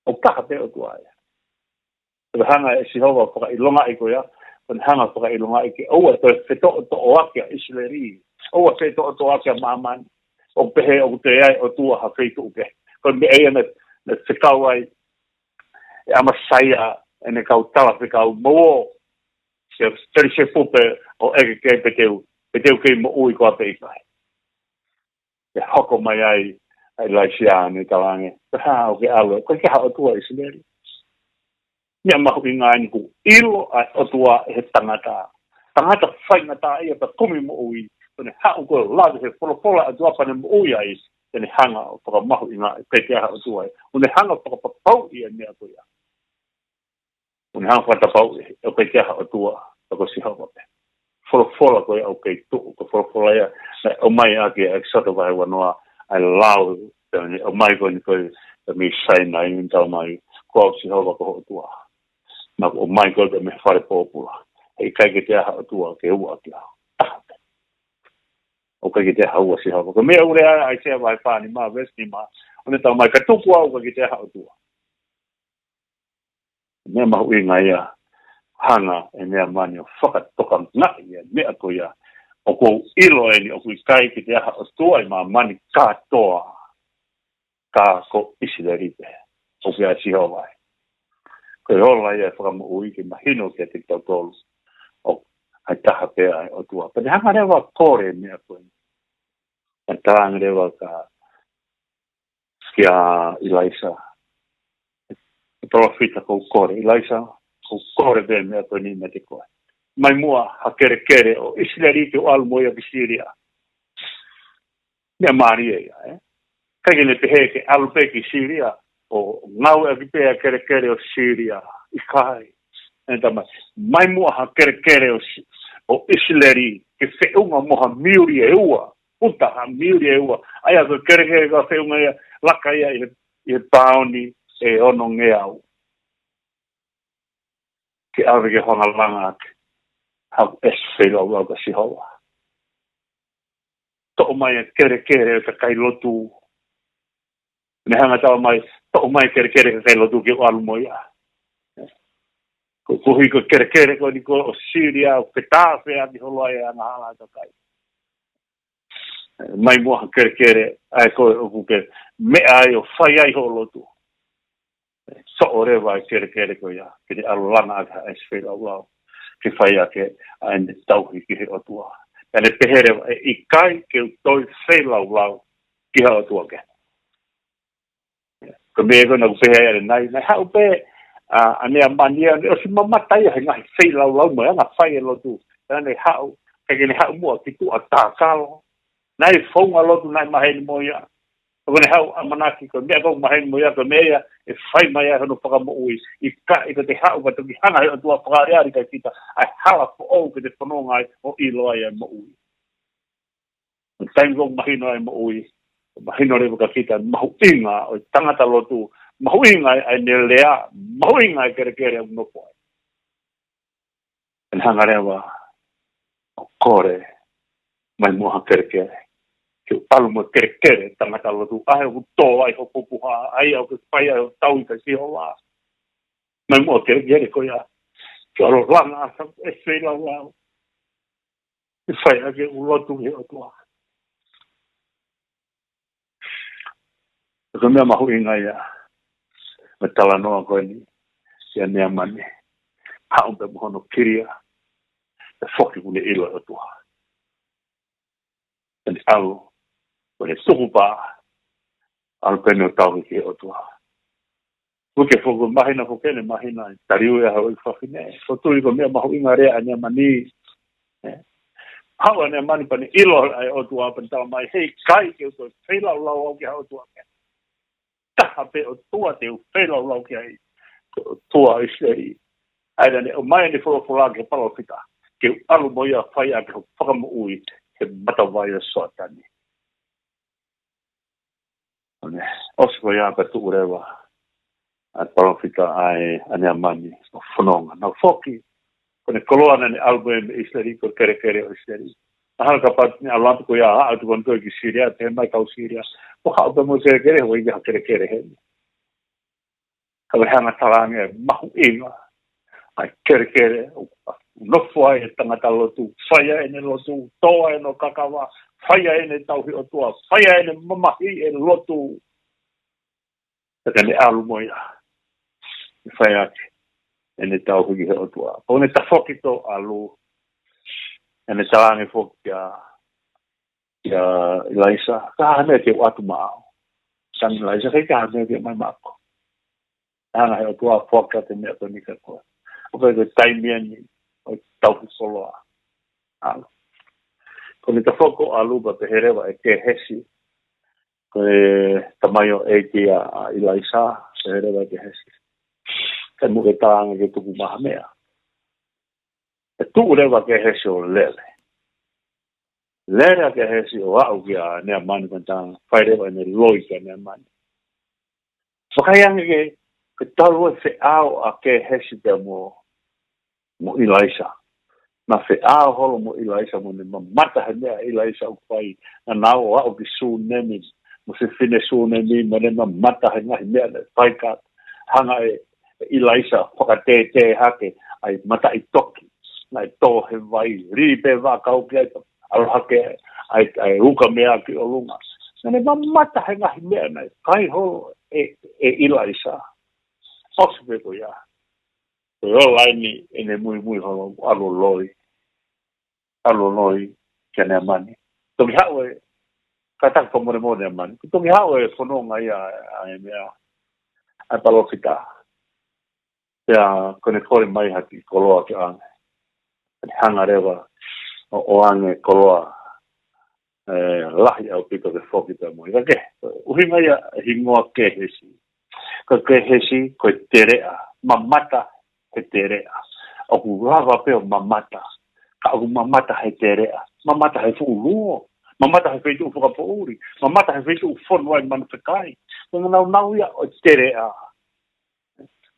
ʻOku taha pē ʻOtua ia. Ko e hanga ʻe Sihova ʻo fakaʻilongaʻi ko ia, ko ʻene hanga ʻo fakaʻilongaʻi ke ʻoua toe fetoʻotoʻo ʻaki ʻa ʻIsileli. ʻOua fetoʻotoʻo ʻaki ʻa māmani. ʻOku pehē ʻoku toe ʻi ai ʻOtua ha feituʻu kehe. Ko e meʻa ia naʻe, naʻe fekau ai ʻe ʻAmasaia ʻene kau talafekau, mou ō, ke tali se pupe ʻo ʻeke ki ai pe te u, pe te u kei moʻui koā pe ʻikai. ʻE hoko mai ai ʻa ʻIlaisiā ʻo ne talaange, ko e hā ʻoku ke ʻalu ai, ʻoku ʻikai ke ʻi ai ha ʻOtua ʻi ʻIsileli. Meʻa mahuʻinga eni kuo ʻilo ʻa e ʻOtua ʻe he tangata. Tangata faingataʻaʻia pea kumi moʻui, ʻo ne haʻu ko e lave he folofola ʻa e ʻOtua pea ne moʻui ai, ʻo ne hanga ʻo fakamahuʻingaʻi ʻoku ʻikai ke ʻi ai ha ʻOtua ia. ʻO ne hanga ʻo fakapapauʻi ʻa e meʻa ko ia. ʻO ne hanga ʻo fakapapauʻi ʻoku ʻikai ke ʻi ai ha ʻOtua, ka ko Sihova pē. Folofola ko ia ʻoku kei tuʻu, ko e folofola ia naʻe ʻomai ʻaki ʻe ʻEkisoto vahe uanoa, ʻa e lao, pea ne ʻomai ko eni ko e, pea mei Sainai ʻo ne talamai, ko au Sihova ko ho ʻOtua. Naʻa ku ʻomai koe mei he fale pōpula. He ʻikai ke toe ʻi ai ha ʻOtua ke ua ʻaki au. Taha pē. ʻOku ʻikai ke toe ʻi ai ha ua Sihova. Ko e meʻa ʻoku lea ai ʻa ʻAisea vahe fā nima, veesi nima, ʻo ne talamai ka tuku au ʻoku ʻikai ke toe ʻi ai ha ʻOtua. Meʻa mahuʻinga ia, hanga ʻe Neamani ʻo fakatokangaʻi ʻa e meʻa ko ia. ʻOku ou ʻilo eni ʻoku ʻikai ke toe ʻi ai ha ʻOtua ʻi māmani kātoa ka ko ʻIsileli pē. ʻOku ʻi ai ʻa Sihova ia. Ko e ola ia ʻo e fakamoʻui ke mahino kiate kitautolu ʻoku ʻi ai taha pē ʻa e ʻOtua. Pea ne hanga leva ʻo kole e meʻa ko eni. Pea talaange leva kia kia ʻIlaisa. ʻE palōfita, ʻoku ou kole, ʻIlaisa, ʻoku ou kole pē meʻa ko eni meiate koe. ʻOmai muʻa ha kelekele ʻo ʻIsileli ke u ʻalu mo ia ki Sīlia. Meʻa mālie ia, ē? ʻIkai ke ne pehē ke ʻalu pē ki Sīlia, ʻo ngāueʻaki pē ʻa e kelekele ʻo Sīlia. ʻIkai. ʻE talamai, ʻomai muʻa ha kelekele ʻo Si-, ʻo ʻIsileli, ke feʻunga mo ha miuli ʻe ua. Uta ha miuli ʻe ua. ʻA ia ko e kelekele ko e feʻunga ia, laka ia ʻi he, ʻi he paoni ʻe onongeau. Ke ʻave ke hanga ʻo langa ʻaki haʻaku ʻesi feilaulau kia Sihova. Toʻo mai ʻa e kelekele ʻo e kakai lotu. Ne hanga ʻo talamai, toʻo mai e kelekele ʻo e kakai lotu ke u ʻalu mo ia. Ko, koeʻuhi ko e kelekele ko eni ko ē ʻo Sīlia, ʻoku fetaulaki holo ai e angahala ʻa e kakai. ʻOmai muʻa ha kelekele, ʻa ē ko ē ʻoku ke meʻa ai ʻo fai ai hoʻo lotu. Soʻo leva e kelekele ko ia, ke ne ʻalu ʻo langa ʻaki haʻane ʻesi feilaulau. Ke fai ʻaki ʻa ʻene tauhi ki he ʻOtua. Pea ne pehē leva, ʻe ʻikai ke u toe feilaulau ki ha ʻOtua kehe. Ko e meʻa ko ē naʻa ku pehē ai ʻanenai, naʻe haʻu pē, ʻa, ʻa Neamani ia, naʻe ʻosi mamata ia he ngaahi feilaulau mo e anga fai e lotu. Pea ne haʻu, ʻikai ke ne haʻu muʻa ki tuʻa tākalo. Naʻe founga lotu, naʻe maheni mo ia. Ko ʻene haʻu ʻamanaki ko e meʻa ʻoku maheni mo ia, ko e meʻa ia ʻe fai mai ai hono fakamoʻui. ʻIkai ke te haʻu ka toki hanga he ʻOtua ʻo fakaʻaliʻali kiate kita ʻa e hala foʻou ke te fononga ai ʻo ʻilo ai ʻa e moʻui. Taimi ʻoku mahino ai e moʻui, mahino leva kiate kita e mahuʻinga ʻo e tangata lotu, mahuʻinga ʻa ʻene lea, mahuʻinga ʻa e kelekele ʻoku nofo ai. Pea ne hanga leva ʻo kole, ʻomai muʻa ha kelekele. Ke u ʻalu mo e kelekele ʻo e tangata lotu, ʻa ē ʻoku tō ai ho pupuha, ʻa ia ʻoku ke fai ai hoʻo tauhi kia Sihova. ʻOmai muʻa ha kelekele ko ia, ke u ʻalu ʻo langa ʻaki haʻaku ʻesi feilaulau. Ke fai ʻaki ʻeku lotu ki he ʻOtua. Ko e meʻa mahuʻinga ia ʻo e talanoa ko eni, ʻia Neamani. Haʻu pē mo hono kilia, ʻe foki kuo ne ʻilo e ʻOtua. Pea ne ʻalu, pea ne tuku pā, ʻalu pē eni ʻo tauhi ki he ʻOtua. Uike foki, māhina foki eni, māhina ʻe taliui ai haʻo ʻeiki fafine. Ko e tui ko e meʻa mahuʻinga lea ʻa Neamani. Ē. Haʻu ʻa Neamani pea ne ʻilo ʻa e ʻOtua pea ne talamai, he ʻikai ke u toe feilaulau au ki ha ʻOtua kehe. Taha pē ʻOtua te u feilaulau ki ai. Ko e ʻOtua ʻo ʻIsileli. ʻA ia naʻa ne ʻomai ʻene folofola ki he palōfita. Ke u ʻalu mo ia ʻo fai ʻaki hoku fakamoʻui he matavai ʻo Soatani. ʻO ne ʻosi ko ia pea tuʻu leva ʻa e palōfita ʻa e, ʻa Neamani, ʻo fononga. Naʻe foki, ko ʻene koloa naʻa ne ʻalu mo ia mei ʻIsileli, ko e kelekele ʻo ʻIsileli. Naʻe hanga kapau te ne ʻalu atu ko ia, ʻalu atu ko eni ko ē ki Sīlia, pehē mai kau Sīlia, ʻoku haʻu pē mo e kelekele, ʻoku ʻikai ha kelekele heni. Ka ʻoku hanga ʻo talaange e mahuʻinga ʻa e kelekele, ʻoku nofo ai e tangata lotu, fai ai ʻene lotu, tō ai hono kakava, fai ai ʻene tauhi ʻOtua, fai ai ʻene mamahi ʻi he lotu. Pea ka ne ʻalu mo ia, ʻe fai ʻaki ʻene tauhi ki he ʻOtua. Pea ne tafoki ʻo ʻalu, ʻene talaange foki kia, kia ʻIlaisa, ko e hā e meʻa ke u ʻatu maʻau? Talaange ʻe ʻIlaisa, ʻikai ha meʻa ke ʻomai maʻaku. Hanga ʻe he ʻOtua ʻo foaki atu e meʻa ko eni kiate koe. ʻOku ʻikai ko e taimi eni ʻo e tauhi koloa. ʻAlu. Ko ʻene tafoki ʻo ʻalu pea pehē leva ʻe Kehesi, ko e tamaioʻeiki ʻa, ʻa ʻIlaisa, pehē leva ʻe Kehesi, ʻikai mo ke talaange ke tuku mai ha meʻa. Pea tuʻu leva ʻa Kehesi ʻo lele. Lele ʻa Kehesi ʻo aʻu kia Neamani, ko ʻene talaange, fai leva ʻene loi kia Neamani. Fakaʻiange ke, ke talu e feʻao ʻa Kehesi pea mo, mo ʻIlaisa. Naʻe feʻao holo mo ʻIlaisa mo ne mamata he meʻa ʻa ʻIlaisa ʻoku fai. Naʻa nau ō ʻo aʻu ki Sunemi, mo e fefine Sunemi, mo ne mamata he ngaahi meʻa naʻe fai, ka hanga ʻe, ʻe ʻIlaisa ʻo fakatētē hake ʻa e mataʻitoki naʻe tō he vai, lī pē vaʻakau ki ai, ʻalu hake ʻa e, ʻa e ukamea ki ʻolunga. Naʻa ne mamata he ngaahi meʻa naʻe fai holo ʻe, ʻe ʻIlaisa. ʻOsi pē ko ia, ko e ola eni ʻene muimui holo, ʻalu loi. ʻAlu loi kia Neamani. Toki haʻu e, kātaki fakamolemole Neamani. Toki haʻu e fononga ia ʻa e meʻa, ʻa e palōfita. Pea ko ʻene kole mai ha kiʻi koloa ke ʻoange. Pea ne hanga leva ʻo, ʻoange koloa, ē, lahi ʻaupito ke foki pea mo ia. Ka ke, ʻuhinga ia e hingoa Kehesi. Ko Kehesi, ko e teleʻa, mamata he teleʻa. ʻOku lava pē ʻo mamata, ka ʻoku mamata he teleʻa. Mamata he fuʻu luo, mamata he feituʻu fakapoʻuli, mamata he feituʻu fonu ai manu fekai. Ko e nāunau ia ʻo e teleʻa.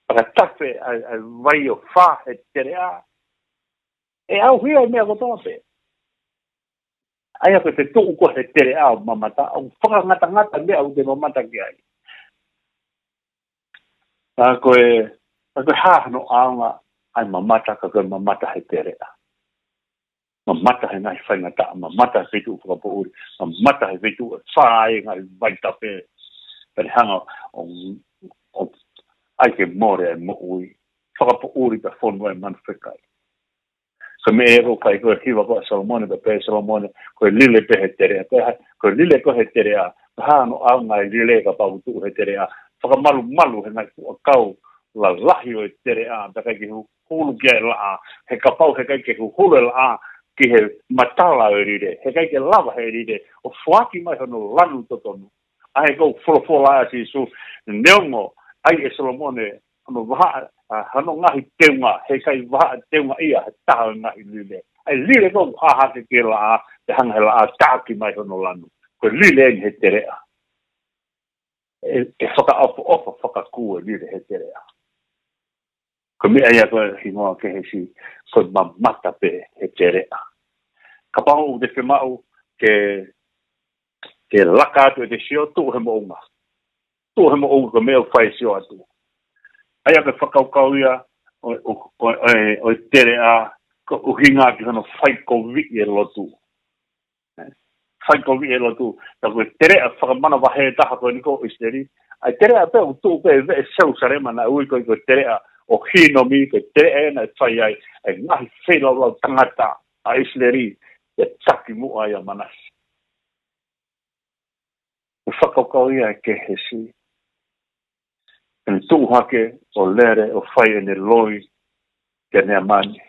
Fakatafe ʻa e, ʻa e vai ʻo fā he teleʻa, ʻe ʻauhia e meʻa kotoa pē. ʻA ia ko e feituʻu ko ē he teleʻa ʻo mamata, ʻoku fakangatangata e meʻa ʻoku te mamata ki ai. Ka ko e, ka ko e hā hano ʻaonga ʻa e mamata, ka ko e mamata he teleʻa. Mamata he ngaahi faingataʻa, mamata he feituʻu fakapoʻuli, mamata he feituʻu ʻe fā ai e ngaahi vai tafe. Pea ne hanga ʻo, ʻo, ʻai ke mole e moʻui, fakapoʻuli pea fonu ai manu fekai. Ko e meʻa ē ʻoku fai ko e hiva ko ē ʻa Solomone, pea pehē ʻe Solomone, ko e lile pē he teleʻa, ko e ha-, ko e lile ko ē he teleʻa, ko e hā hano ʻaonga e lile kapau ʻoku tuʻu he teleʻa, fakamalumalu he ngaahi fuʻu ʻakau lalahi ʻo e teleʻa, pea ʻikai ke hu-, hulu ki ai e laʻā, he kapau he ʻikai ke huhulu e laʻā ki he matala ʻo e lile, he ʻikai ke lava ʻe he lile ʻo foaki mai hono lanu totonu. ʻA ia ko e folofola ʻa Sīsū, neongo ʻai ʻe Solomone hono vahaʻa, ʻa, hono ngaahi teunga, he ʻikai vahaʻa teunga ia he taha ʻo e ngaahi lile. ʻA e lile ko ē ʻoku hā hake ki he laʻā, pea hanga ʻe he laʻā ʻo taʻaki mai hono lanu. Ko e lile eni he teleʻa. ʻE, ʻe fakaʻofoʻofa fakakū e lile he teleʻa. Ko e meʻa ia ko e hingoa Kehesi, ko e mamata pē he teleʻa. Kapau ʻoku te fiemaʻu ke, ke laka atu ʻete sio, tuʻu he moʻunga. Tuʻu he moʻunga, ko e meʻa ʻoku fai e sio atu. ʻA ia ko e fakakaukau ia ʻo, ʻo, ʻo, ʻo, ʻo e teleʻa, ko e ʻuhinga ki hono faikoviʻi e lotu. Faikoviʻi e lotu, ka ko e teleʻa fakamanavahē taha ko eni ko ʻIsileli. ʻA e teleʻa pē ʻoku tuʻu pē he veʻe Selusalema naʻe ui ko e, ko e teleʻa ʻo Hinomi, ko e teleʻa ia naʻe fai ai e ngaahi feilaulau tangata ʻa ʻIsileli, ʻi he taki muʻa ʻia Manase. Ko e fakakaukau ia ʻa Kehesi. Pea ne tuʻu hake ʻo lele ʻo fai ʻene loi kia Neamani.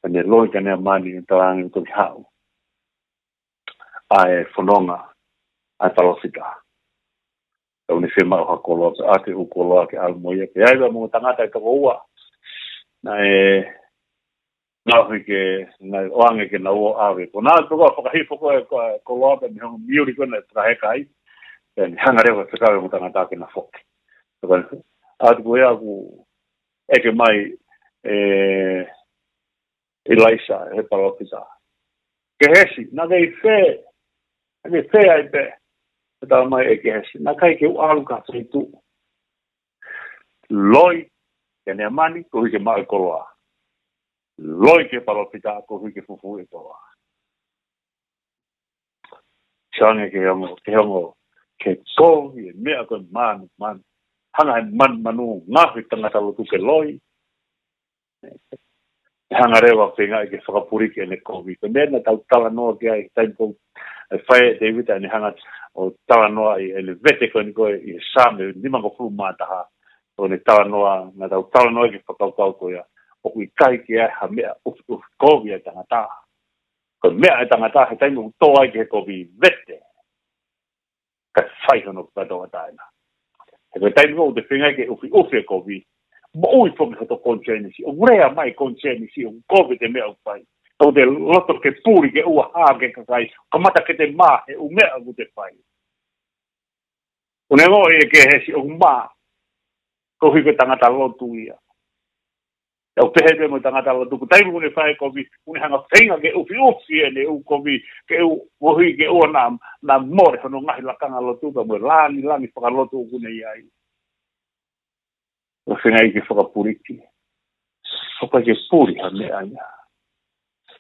Pea ne loi kia Neamani, ʻo talaange ʻoku toki haʻu ʻa e fononga ʻa e palōfita. Pea ʻoku ne fiemaʻu ha koloa, pea ʻoatu e ʻū koloa ke ʻalu mo ia. Pea ʻi ai pē mo e tangata ʻe toko ua naʻe ngaohi ke, naʻe ʻoange ke nau ō ʻo ʻave. Ko ʻena pē ko e fakahifo ko ē ko e koloa pea mei he ongo miuli ko ē naʻe fakaheka ai. Pea ne hanga leva ʻo fekau e ongo tangata ke na foki. Pea ko ē, ʻA ia ko ia ʻoku ʻeke mai ʻe ʻIlaisa, ʻe he palōfita. Kehesi, naʻa ke ʻi fē, naʻa ke ʻi fē ai pē? Pea tala mai ʻe Kehesi, naʻe ʻikai ke u ʻalu ki ha feituʻu. Loi kia Neamani, koeʻuhi ke maʻu e koloa. Loi ki he palōfita, koeʻuhi ke fufū e koloa. Sio ange ki he ongo, ki he ongo, ki he kovi e meʻa ko e manumanu. Hanga ʻe he manumanu ʻo ngaohi e tangata lotu ke loi. ʻE hanga leva ʻo feingaʻi ke fakapuliki ʻene kovi. Ko e meʻa naʻa tau talanoa ki ai he taimi ko ē, ʻe fai ʻe Tēvita ʻene hanga ʻo talanoaʻi ʻene vete ko eni ko ē ʻi he Saame nimangofulu mā taha. ʻO ne talanoa, naʻa tau talanoa ki he fakakaukau ko ia. ʻOku ʻikai ke ʻi ai ha meʻa ʻufiʻufi kovi ʻa e tangata. Ko e meʻa ʻa e tangata he taimi ʻoku tō ai ki he kovi, vete. Kae fai hono fakatauʻatāina. He ko e taimi ko ē ʻoku te feingaʻi ke ʻufiʻufi e kovi, moʻui foki hoto konisēnisi, ʻo lea mai konisēnisi ʻoku kovi ʻete meʻa ʻoku fai. ʻOku te loto ke puli, ke ʻuha ki he kakai, kamata ke te mā he ʻū meʻa ʻoku te fai. ʻOku ne ongoʻi ʻe Kehesi ʻoku mā, koeʻuhi ko e tangata lotu ia. ʻOku pehē pē mo e tangata lotu, ko e taimi ʻoku ne fai e kovi, ʻoku ne hanga ʻo feinga ke ʻufiʻufi ʻene ʻū kovi, ke ʻū, koeʻuhi ke ʻoua naʻa, naʻa mole hono ngaahi lakanga lotu pea mo e lāngilangi fakalotu ʻoku ne ʻi ai. ʻOku feingaʻi ke fakapuliki. ʻOku ʻikai ke puli ha meʻa ia.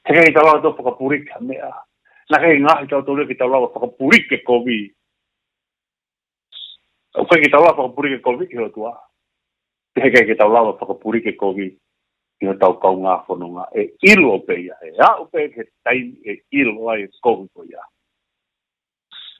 He ʻikai ke tau lava ʻo fakapuliki ha meʻa. Naʻe ʻikai ngaahi tautolu ke tau lava ʻo fakapuliki e kovi. ʻOku ʻikai ke tau lava ʻo fakapuliki e kovi ki he ʻOtua. Pea he ʻikai ke tau lava ʻo fakapuliki e kovi ki hotau kaungā fononga. ʻE ʻilo pē ia, ʻe aʻu pē ki he taimi ʻe ʻilo ai e kovi ko ia.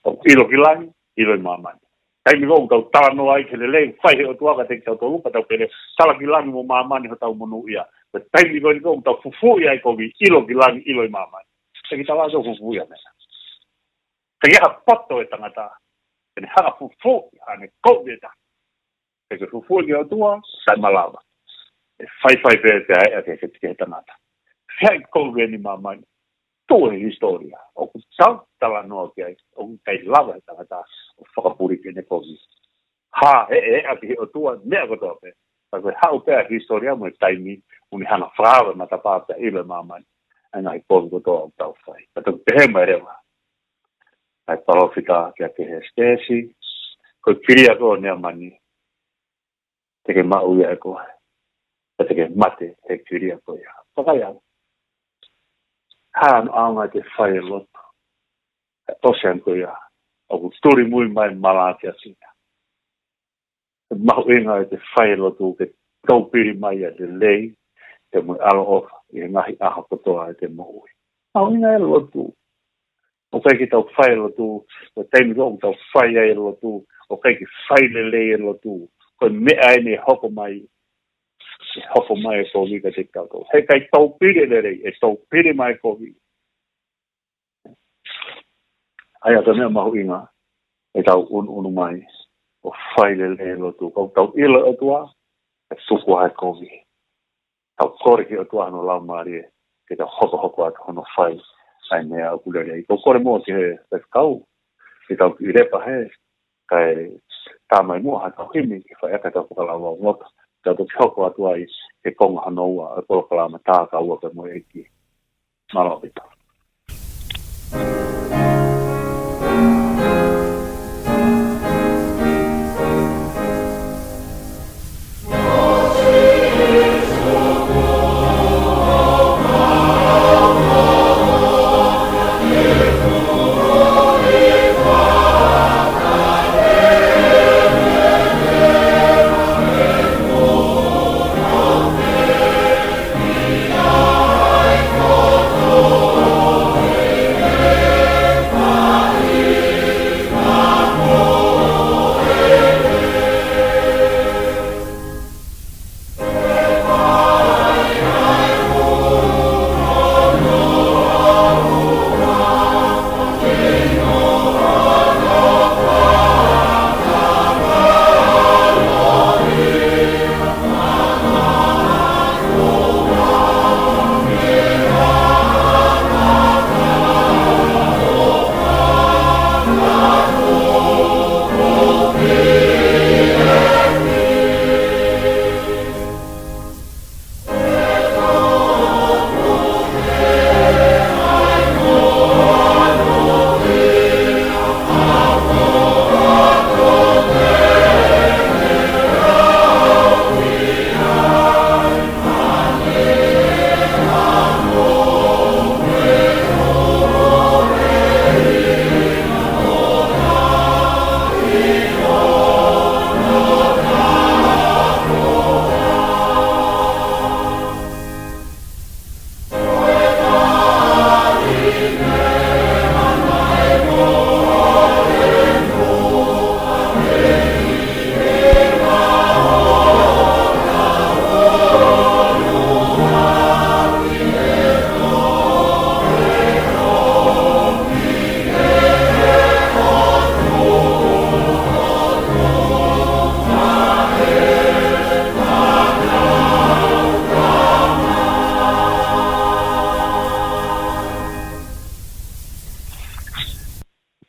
ʻOku ʻilo ki langi, ʻilo ʻi māmani. Taimi ko ē ʻoku tau talanoa ai ki he lelei ʻoku fai ʻe he ʻOtua kiate kitautolu, pea tau pehē, tala ki langi mo māmani hotau monūʻia. Ko e taimi ko eni ko ē ʻoku tau fufuuʻi ai e kovi, ʻilo ki langi, ʻilo ʻi māmani. ʻIkai ke tau lava ʻo fufuuʻi ha meʻa. Ka ʻi ai ha poto ʻo e tangata, te ne hanga ʻo fufuuʻi haʻane kovi ʻe taha. He ko e fufuuʻi ki he ʻOtua, sai, malava. ʻE faifai pē, pea ʻe ʻeke ki he tangata. He ʻikai ko e kovi eni ʻi māmani. Tuʻu he hisitōlia ʻoku tau talanoa ki ai, ʻoku ʻikai lava ʻe he tangata ʻo fakapuliki ʻene kovi. Hā, ʻe, ʻe ʻeke ki he ʻOtua meʻa kotoa pē. Ka ko e haʻu pē ʻa e hisitōlia mo e taimi, ʻoku ne hanga ʻo fakaava e matapā pea ʻilo ʻe māmani ʻa e ngaahi kovi kotoa ʻoku tau fai. Ka toki pehē mai leva ʻa e palōfita kia Kehesi, Kehesi, ko e kilia ko ē ʻo Neamani, te ke maʻu ia ʻe koe, pea te ke mate he kilia ko ia. Vakai ange, hā hono ʻaonga ʻete fai e lotu, ʻe ʻosi ange ko ia, ʻoku tuli mui mai e mala kia Sina. ʻE mahuʻinga ʻete fai e lotu ke taupili mai ʻa e lelei, pea mo e ʻaloʻofa ʻi he ngaahi ʻaho kotoa ʻete moʻui. Mahuʻinga e lotu. ʻOku ʻikai ke tau fai e lotu, ko e taimi ko ē ʻoku tau fai ai e lotu, ʻoku ʻikai ke fai lelei e lotu. Ko e meʻa eni ʻe hoko mai, ʻe hoko mai e kovi kiate kitautolu. He ʻikai taupili e lelei, ʻe taupili mai e kovi. ʻA ia ko e meʻa mahuʻinga, ʻetau ʻunuʻunu mai ʻo fai lelei e lotu. Ka ʻoku tau ʻilo e ʻOtua, ʻe tuku ai e kovi. Tau kole ki he ʻOtua hono Laumālie, ke tau hokohoko atu hono fai ʻa e meʻa ʻoku lelei. Ko e kole muʻa ki he faifekau, ke tau kiʻi lepa hē, kae tā mai muʻa haʻatau himi, ke fai ʻaki haʻatau fakalaulauloto. Tau toki hoko atu ai ki he konga hono ua ʻo e polokalama Tā Kaua Pē mo e ʻEiki. Mālō ʻaupito.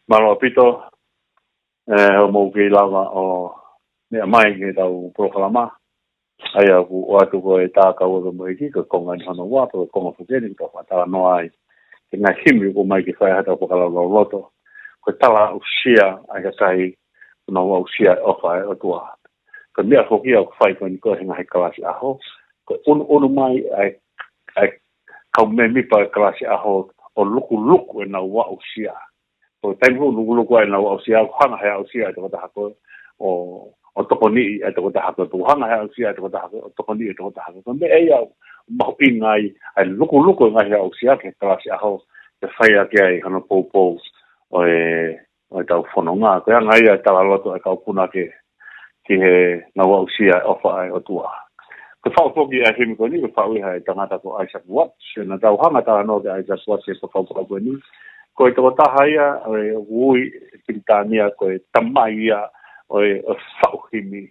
Mālō ʻaupito, ē, hoʻomou kei lava ʻo meʻa mai ki heʻetau polokalama. ʻA ia ʻoku ʻoatu ko e tā kau ʻa e moʻui ki, ko e konga eni hono ua, ko e konga foki eni ke tau fakatalanoa ai ki he ngaahi himi ʻoku ʻomai ke fai ai haʻatau fakalaulauloto. Ko e tala aʻusia ʻa e kakai ʻoku nau aʻusia e ʻofa ʻa e ʻOtua. Ko e meʻa foki ia ʻoku fai ko eni ko e he ngaahi kalasi ʻaho, ko e ʻunuʻunu mai ʻa e, ʻa e kau mēmipa e kalasi ʻaho ʻo lukuluku ʻenau aʻusia. Ko e taimi ʻoku lukuluku ai ʻenau aʻusia, ʻoku hanga he aʻusia ʻa e tokotaha ko ē ʻo, ʻo tokoniʻi ʻa e tokotaha ko ē, ʻoku hanga he aʻusia ʻa e tokotaha ko ē ʻo tokoniʻi ʻa e tokotaha ko ē. Ko e meʻa ia ʻoku mahuʻinga ai ʻa e lukuluku e ngaahi aʻusia ki he kalasi ʻaho, ke fai ʻaki ai hano poupou ʻo e, ʻo ʻetau fononga. Ko e anga ia e talaloto ʻa e kau puna ke ki heʻenau aʻusia e ʻofa ʻa e ʻOtua. Ko e faʻu foki ʻa e himi ko eni, ko e faʻu ia ʻe he tangata ko Isaac Watts. Naʻa tau hanga talanoa ki a Isaac Watts he fakakaukau ko eni. Ko e tokotaha ia ʻo e ui ʻe Pilitānia ko e tamai ia ʻo e, ʻo e faʻu himi.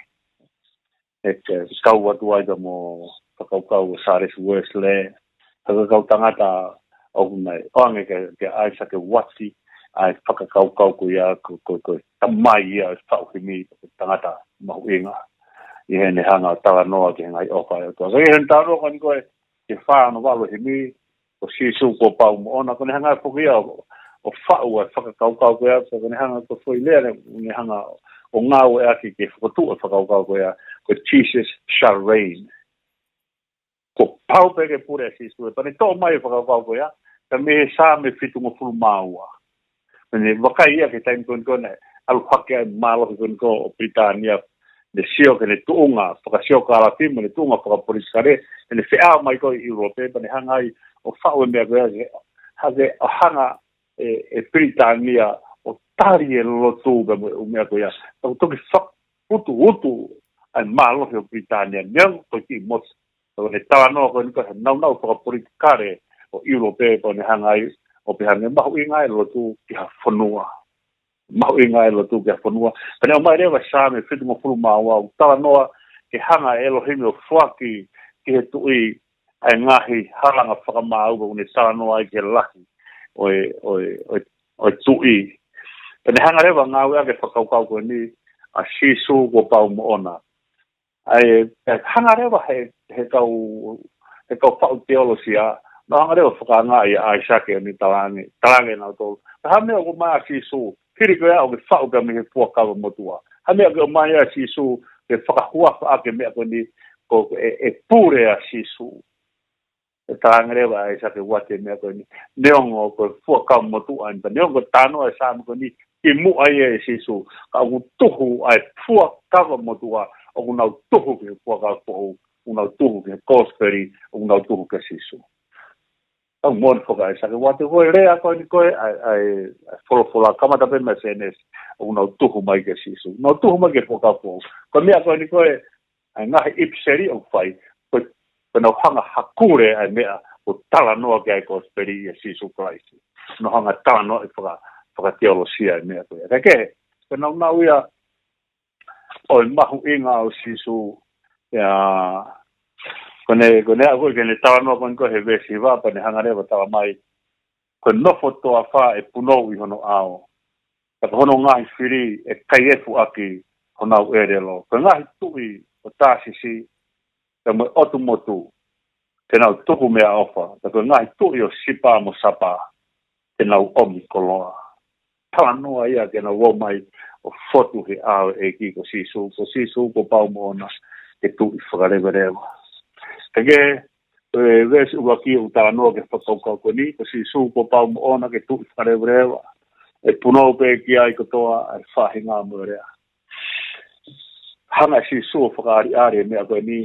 ʻE, ʻe kau atu ai ka mo e fakakaukau ʻo Sālesi Uēsilī. Ka ko e kau tangata ʻoku nau ʻoange kia, kia ʻAisake Uati ʻa e fakakaukau ko ia ko, ko, ko e tamai ia ʻo e faʻu himi, ko e tangata mahuʻinga ʻi heʻene hanga ʻo talanoa ki he ngaahi ʻofa ʻa e ʻOtua. Ka ʻi heʻene talanoa ko eni ko e, ki he fā ono valu himi, ko Sīsū kuo pau moʻona, ko ʻene hanga foki ia ʻo, ʻo faʻu ʻa e fakakaukau ko ia, ko ʻene hanga ko e foʻi lea, ʻene hanga ʻo ngāueʻaki ke fokotuʻu e fakakaukau ko ia, ko e Jesus shall reign. Kuo pau pē ke pule ʻa Sīsū, ē, pea ne toʻo mai e fakakaukau ko ia, ka mei he Saame fitungofulu mā ua. Pea ne vakai ia ki he taimi ko eni ko ē naʻe ʻalu hake ai e mālohi ko eni ko ē ʻo Pilitānia, ne sio ki heʻene tuʻunga fakasiokalafia mo ʻene tuʻunga fakapolitikale, pea ne feʻao mai ko ē ʻi ʻIulope, pea ne hanga ai ʻo faʻu e meʻa ko ia, ke, hake ʻo hanga ʻe, ʻe Pilitānia ʻo tali e lotu pea mo e ʻū meʻa ko ia. Pea ʻoku toki fakaʻutuʻutu ʻa e mālohi ʻo Pilitānia, neongo ko e kiʻi motu. Pea ko ʻene talanoa ko eni ko e naunau fakapolitikale ʻo ʻIulope, pea ne hanga ai ʻo pehē ange mahuʻinga e lotu ki ha fonua. Mahuʻinga e lotu ki ha fonua. Pea ne ʻomai leva Saame fitungofulu mā ua ʻo talanoa ke hanga ʻe ʻElohimi ʻo foaki ki he tuʻi ʻa e ngaahi halanga fakamaau ʻoku ne talanoa ai ki he lahi ʻo e, ʻo e, ʻo e, ʻo e tuʻi. Pea ne hanga leva ʻo ngāueʻaki e fakakaukau ko eni ʻa Sīsū kuo pau moʻona. ʻA ia, ʻe hanga leva he, he kau, he kau faʻu teolosia, nau hanga leva ʻo fakaangaʻi ʻa ʻAisake ʻo ne talaange, talaange ʻe nautolu, ka ko e hā e meʻa ʻoku ʻomai ʻa Sīsū, hili ko ia ʻoku ke faʻu pē mei he Fuakava Motuʻa? Hā e meʻa ʻoku ʻomai ʻa Sīsū ke fakahuafa ʻaki e meʻa ko eni, ko e, ʻe pule ʻa Sīsū? ʻE talaange leva ʻe ʻAisake Uati e meʻa ko eni, neongo ko e Fuakava Motuʻa eni, neongo ko e talanoa e Saame ko eni ki muʻa ia ʻe Sīsū, ka ʻoku tuhu ʻa e Fuakava Motuʻa, ʻoku nau tuhu ki he Fuakava Foʻou, ʻoku nau tuhu ki he Kosipeli, ʻoku nau tuhu kia Sīsū. ʻOku moʻoni foki ʻa ʻAisake Uati, ko e lea ko eni ko ē ʻa e, ʻa e, ʻa e folofola, kamata pē mei Sēnesi, ʻoku nau tuhu mai kia Sīsū, nau tuhu mai ki he Fuakava Foʻou. Ko e meʻa ko eni ko ē, ʻa e ngaahi ʻipiseli ʻoku fai, ko, ko ʻenau hanga ʻo hakule ʻa e meʻa ʻoku talanoa ki ai e Kosipeli ʻia Sīsū Kalaisi. Nau hanga ʻo talanoa ʻi faka-, fakateolosia e meʻa ko ia. Ka kehe, ko e naunau ia ʻo e mahuʻinga ʻo Sīsū, ia, ko ʻene, ko ʻene aʻu ko ē ki heʻene talanoa ko eni ko ē he veesi hiva, pea ne hanga leva ʻo talamai, ko e nofo toafa ʻe punou ʻi hono ʻao, pea ko hono ngaahi fili ʻe kaiefu ʻaki honau ʻelelo. Ko e ngaahi tuʻi ʻo Tāsisi pea mo e ʻotu motu te nau tuku meʻaʻofa, pea ko e ngaahi tuʻi ʻo Sipa mo Sapa te nau ʻomi koloa. Talanoa ia ke nau ō mai ʻo fotu he ʻao ʻo e ʻEiki ko Sīsū, ko Sīsū kuo pau moʻona ke tuʻi fakaleveleva. Ka ko e, e veesi ʻuluaki ʻoku talanoa ki he fakakaukau ko eni, ko Sīsū kuo pau moʻona ke tuʻi fakaleveleva. ʻE punou pē ki ai kotoa ʻa e faʻahinga mo e lea. Hanga ʻe Sīsū ʻo fakaʻaliʻali e meʻa ko eni,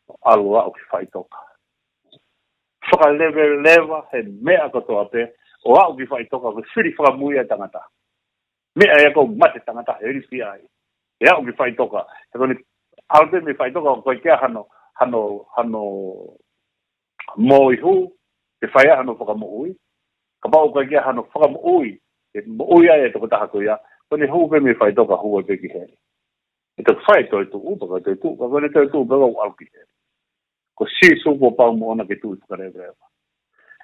ʻo ʻalu ʻo aʻu ki faʻitoka. Fakaleveleva he meʻa kotoa pē, ʻo aʻu ki faʻitoka, ko e fili fakamui ʻa e tangata. Meʻa ia ʻoku mate tangata he ilifia ai. ʻE aʻu ki faʻitoka, he ko ʻene ʻalu pē mei faʻitoka, ʻoku ʻikai ke ʻi ai hano, hano, hano moihu, ke fai ai hano fakamoʻui. Kapau ʻoku ʻikai ke ʻi ai hano fakamoʻui, ʻe moʻui ai e tokotaha ko ia, ko ʻene hū pē mei faʻitoka, hū ai pē ki heli. ʻE toki fai e toetuʻu, pea ko e toetuʻu, pea ko ʻene toetuʻu pē ʻo aʻu ki heli. Ko Sīsū kuo pau moʻona ke tuʻi fakaleveleva.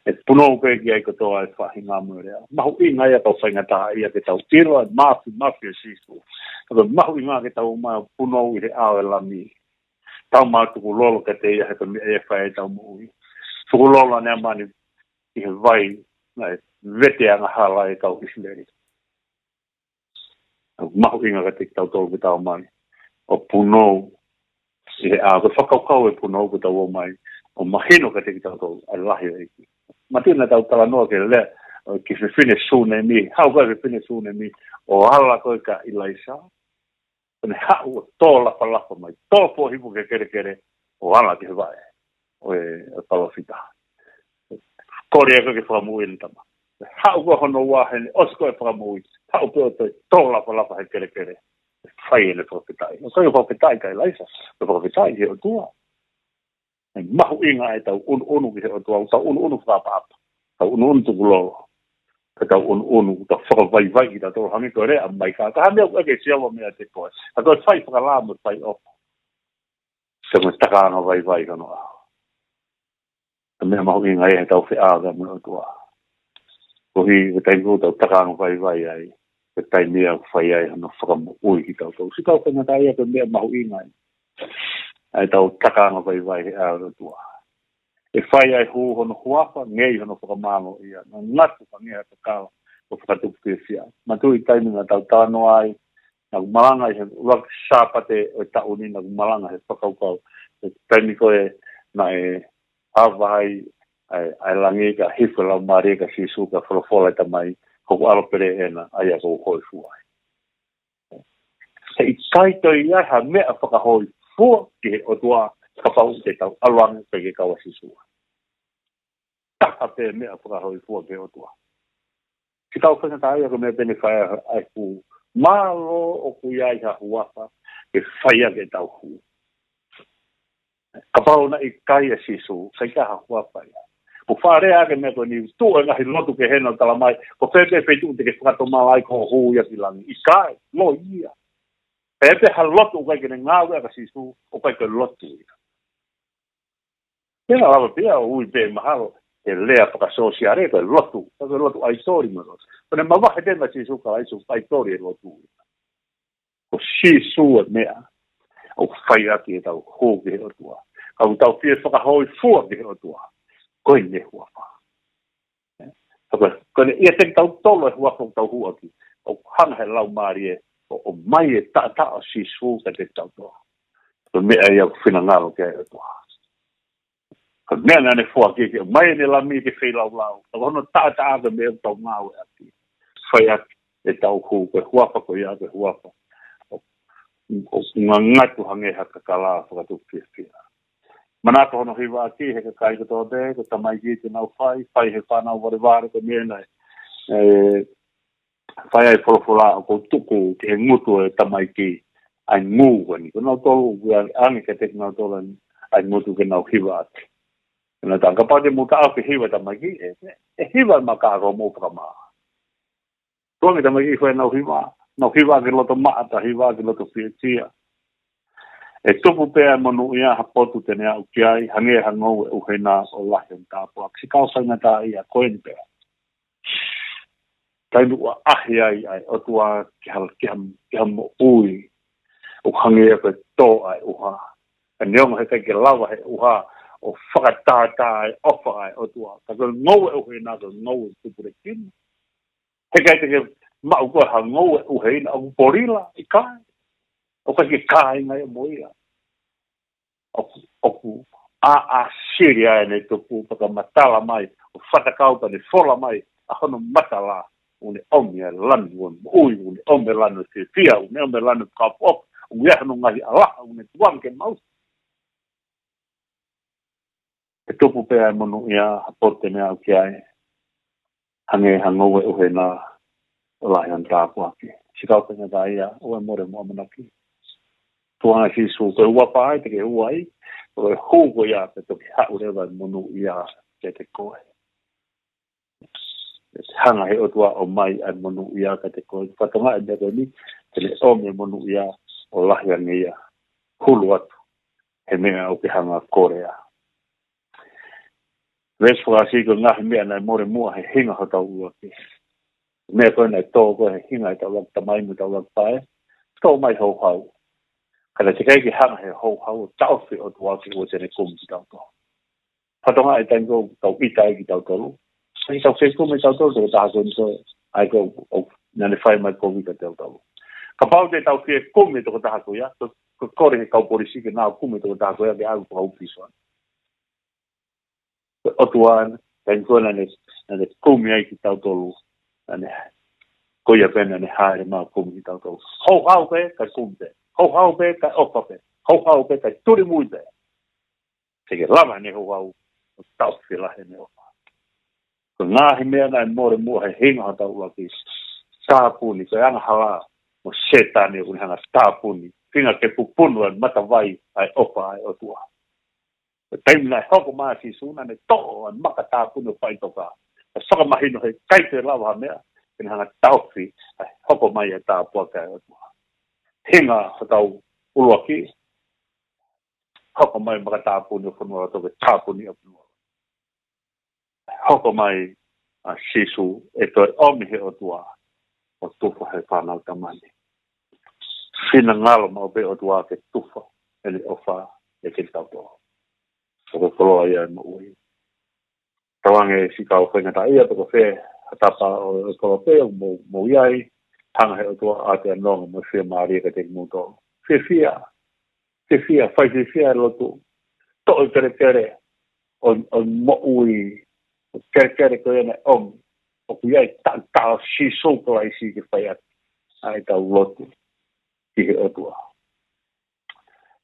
ʻE punou pē ki ai kotoa e faʻahinga mo e lea. Mahuʻinga ia kau faingataʻaʻia ke tau ʻilo e mafimafi ʻo Sīsū. Ka ko e mahuʻinga ke tau ō mai ʻo punou ʻi he ʻao ʻo e Lami. Tau mātuku lolo kiate ia he ko e meʻa ia ʻe fai ai ʻetau moʻui. Tuku lolo ʻaneamani ʻi he vai naʻe vete angahala ai e kau ʻIsileli. Mahuʻinga kiate kitautolu ke tau ō mai ʻo punou ʻi he ʻao. Ko e fakakaukau e punou ke tau ō mai ʻo mahino kiate kitautolu ʻa e lahi ʻo e ʻEiki. Manatuʻi naʻa tau talanoa ki he lea ʻo e kiʻi fefine Sunemi, haʻu ko ē fefine Sunemi ʻo ala ko ē kia ʻIlaisa. Pea ne haʻu ʻo tō lafalafa mai, tō foʻohipo ki he kelekele ʻo ala ki he vaʻe ʻo e, ʻo e palōfita. Kole ia ko ē ke fakamoʻui ʻene tama. Haʻu ko ē hono ua heni, ʻosi ko ē fakamoʻui, haʻu pē ʻo toe tō lafalafa he kelekele. Fai ʻene fakafetaʻi. ʻOku ʻikai ko e fakafetaʻi kia ʻIlaisa, ko e fakafetaʻi ki he ʻOtua. ʻE mahuʻinga ʻetau ʻunuʻunu ki he ʻOtua, ʻoku tau ʻunuʻunu fakaʻapaʻapa. Tau ʻunuʻunu tukulolo. Ka tau ʻunuʻunu, tau fakavaivai kitautolu hangē ko e lea mai ka. Ka hangē ʻoku ʻeke ʻe Sihova meiate koe. Ka ko e fai fakalā mo e fai ʻofa. Pea mo e takaanga vaivai hono ʻao. Ko e meʻa mahuʻinga ia heʻetau feʻao mo e ʻOtua. Koeʻuhi, ko e taimi ko ē ʻoku tau takaanga vaivai ai, ko e taimi ia ʻoku fai ai hono fakamoʻui kitautolu. Siʻi kau faingataʻaʻia, ko e meʻa mahuʻinga ia ʻetau takaanga vaivai he ʻao ʻo e ʻOtua. ʻE fai ai hū hono huafa, ngei hono fakamālō ia, ngangatu hangē ha kakala ʻo fakatupu fiefia. Manatuʻi taimi naʻa tau talanoa ai, naʻa ku malanga ʻi he ʻuluaki Sāpate ʻo e taʻu ni, naʻa ku malanga he fakakaukau. He taimi ko ē naʻe ava ai ʻa e, ʻa e langi ka hifo e Laumālie kia Sīsū ka folofola e Tamai, ko hoku ʻAlo pele ena, ʻa ia ʻoku ou hōifua ai. He ʻikai toe ʻi ai ha meʻa fakahōifua ki he ʻOtua kapau te tau ʻalu ange pē ke kau ʻa Sīsū. Taha pē meʻa fakahōifua ki he ʻOtua. Siʻi kau faingataʻaʻia, ko e meʻa pē ʻe fai ai ʻa e hū. Mālō ʻoku ʻi ai ha huafa ke fai ʻaki ʻetau hū. Kapau naʻe ʻikai ʻa Sīsū, ʻikai ke ʻi ai ha huafa ia. ʻOku faʻa lea ʻaki e meʻa ko eni, tuʻu e ngaahi lotu ki hena ʻo talamai, ko fē pē feituʻu te ke fakatomala ai ko hoʻo hū ia ki langi. ʻIkai, loi ia. Pea ʻi ai pē ha lotu ʻoku ʻikai ke ne ngāueʻaki ʻa Sīsū, ʻoku ʻikai ko e lotu ia. Pea naʻa lava pē ia ʻo ui pē mahalo, he lea fakasōsiale ko e lotu, ko e lotu ʻaitoli mo e lotu. Ko ʻene mavahe pē meia Sīsū Kalaisi ʻoku ʻaitoli e lotu ia. Ko Sīsū e meʻa ʻoku fai ʻaki ʻetau hū ki he ʻOtua. Ka ʻoku tau fie fakahōifua ki he ʻOtua, ko ʻene huafa. Ka ko e, ko ʻene ʻiate kitautolu e huafa ʻoku tau hū ʻaki, ʻoku hanga he Laumālie ʻo, ʻomai e taʻataʻa ʻo Sīsū kiate kitautolu. Ko e meʻa ia ʻoku finangalo ki ai e ʻOtua. Ko e meʻa naʻa ne foaki ke ʻomai ʻene Lami ke feilaulau. Ka ko hono taʻataʻa ko e meʻa ʻoku tau ngāueʻaki. Fai ʻaki ʻetau hū, ko e huafa ko ia, ko e huafa ʻoku, ʻoku ngangatu hangē ha kakala ʻo fakatupu fiefia. Manako hono hivaʻaki he kakai kotoa pē, ko e tamaiki te nau fai, fai he fānau valevale ko e meʻa naʻe, ē, fai ai e folofola ʻoku ou tuku ki he ngutu ʻo e tamaiki ʻa e ngū ko eni. Ko kinautolu ʻoku ʻi ai ange kiate kinautolu ʻa e ngutu ke nau hivaʻaki. Naʻa tau kapau te mou taʻofi e hiva ʻa e tamaiki, ʻe, ʻe, ʻe hiva e maka ʻo mou fakamā. Tuʻu ange e tamaiki ʻo fai ʻenau hiva, nau hivaʻaki loto maʻa, ta hivaʻaki loto fiefia. ʻE tupu pē ʻa e monūʻia ha potu te ne aʻu ki ai, hangē ha ngoue ʻuhena ʻo lahi hono tāpuaki. Siʻi kau faingataʻaʻia, ko eni pē. Taimi ʻoku ʻaʻahi ai ʻa e ʻOtua ki ha, ki ha, ki ha moʻui ʻoku hangē ia ko e tō ʻa e ʻuha. Ka neongo he ʻikai ke lava he ʻuha ʻo fakatātā e ʻofa ʻa e ʻOtua. Ka ko e ngoue ʻuhena, ko e ngoue tupulekina. He ʻikai te ke maʻu koe ha ngoue ʻuhena ʻoku polila, ʻikai. ʻOku ʻikai ke kāinga ia mo ia. ʻOku, ʻoku ʻāʻā sili ai ʻene tupu, pea ka matala mai ʻo fatakau pea ne fola mai ʻa hono matala, ʻoku ne ʻomi ʻa e lanu ʻo e moʻui, ʻoku ne ʻomi e lanu ʻo e fiefia, ʻoku ne ʻomi e lanu ʻo e fakaʻofoʻofa, ʻoku ʻi ai hono ngaahi ʻalaha, ʻoku ne tuku ange ke maʻu. ʻE tupu pē ʻa e monūʻia ha potu te ne aʻu ki ai, hangē ha ngoue ʻuhena ʻo lahi hono tāpuaki. Siʻi kau faingataʻaʻia, ʻoua ʻe mole hoʻomo ʻamanaki. Tuʻu ange ʻa Sīsū, ko e ua pē ia te ke ʻuaʻi, ko e hū ko ia pea toki haʻu leva e monūʻia kiate koe. Hanga he ʻOtua ʻo ʻomai ʻa e monūʻia kiate koe. Fatongia e meʻa ko eni, te ne ʻomi e monūʻia ʻo lahi ange ia. Hulu atu he meʻa ʻoku ke hanga ʻo kolea. Veesi fakaʻosi: Ko e ngaahi meʻa naʻe mole muʻa he hinga hotau ʻuluaki, meʻa ko ē naʻe tō ko ē he hinga ʻetau ʻuluaki tamai mo ʻetau ʻuluaki faʻē, tō mai houhau. Ka naʻe teʻeki ai ke hanga ʻe he houhau ʻo taʻofi e ʻOtua ke ʻoua te ne kumi kitautolu. Fakatokangaʻi e taimi ko ē ʻoku tau ʻita ai kitautolu. He ʻikai ke tau fie kumi kitautolu, tokotaha ko eni ko ē, ʻa ia ko ē ʻoku, naʻa ne fai mai e kovi kiate kitautolu. Kapau te tau fie kumi e tokotaha ko ia, ko, ko e kole ki he kau polisi ke nau kumi e tokotaha ko ia ke ʻalu fakaupiso. Ko e ʻOtua, taimi ko ē naʻa ne, naʻa ne kumi ai kitautolu, naʻa ne, ko ia pē naʻa ne hāʻele mai ʻo kumi kitautolu. Houhau pē, kae kumi pē. Houhau pē, kae ʻofa pē. Houhau pē, kae tulimui pē. Teʻeki lava ʻene houhau ʻo taʻofi lahi ʻene ʻofa. Ko e ngaahi meʻa naʻe mole muʻa he hinga hotau ʻuluaki, tāpuni, ko e angahala mo Sētane ʻoku ne hanga ʻo tāpuni, feinga ke pupunu ʻa e matavai ʻa e ʻofa ʻa e ʻOtua. Ko e taimi naʻe hoko mai ai ʻa Sīsū, naʻa ne toʻo ʻa e maka tāpuni ʻo faʻitoka, ʻo fakamahino he ʻikai toe lava ha meʻa ke ne hanga ʻo taʻofi ʻa e hoko mai ʻa e tāpuaki ʻa e ʻOtua. Hinga hotau ʻuluaki, hoko mai e maka tāpuni ʻo fonualoto ke tāpuni ʻa fonualoto. Hoko mai ʻa Sīsū ʻe toe ʻomi ʻe he ʻOtua ʻo tufa he fānau tamani. Finangalo maʻu pē ʻOtua ke tufa ʻene ʻofa ʻiate kitautolu. Ko e koloa ia ʻo e moʻui. Tauange siʻi kau faingataʻaʻia pe ko fē ha tapa ʻo e koloa pē ʻoku mou, mou ʻi ai, hanga ʻe he ʻOtua ʻo ʻoatu ʻa e nonga mo e fiemālie kiate kimoutolu. Fiefia, fiefia, fai fiefia e lotu. Toʻo e kelekele ʻo, ʻo e moʻui, ʻo e kelekele ko ia naʻe ʻomi, ʻoku ʻi ai e taʻataʻa ʻo Sīsū Kalaisi ke fai ʻaki ʻa ʻetau lotu ki he ʻOtua.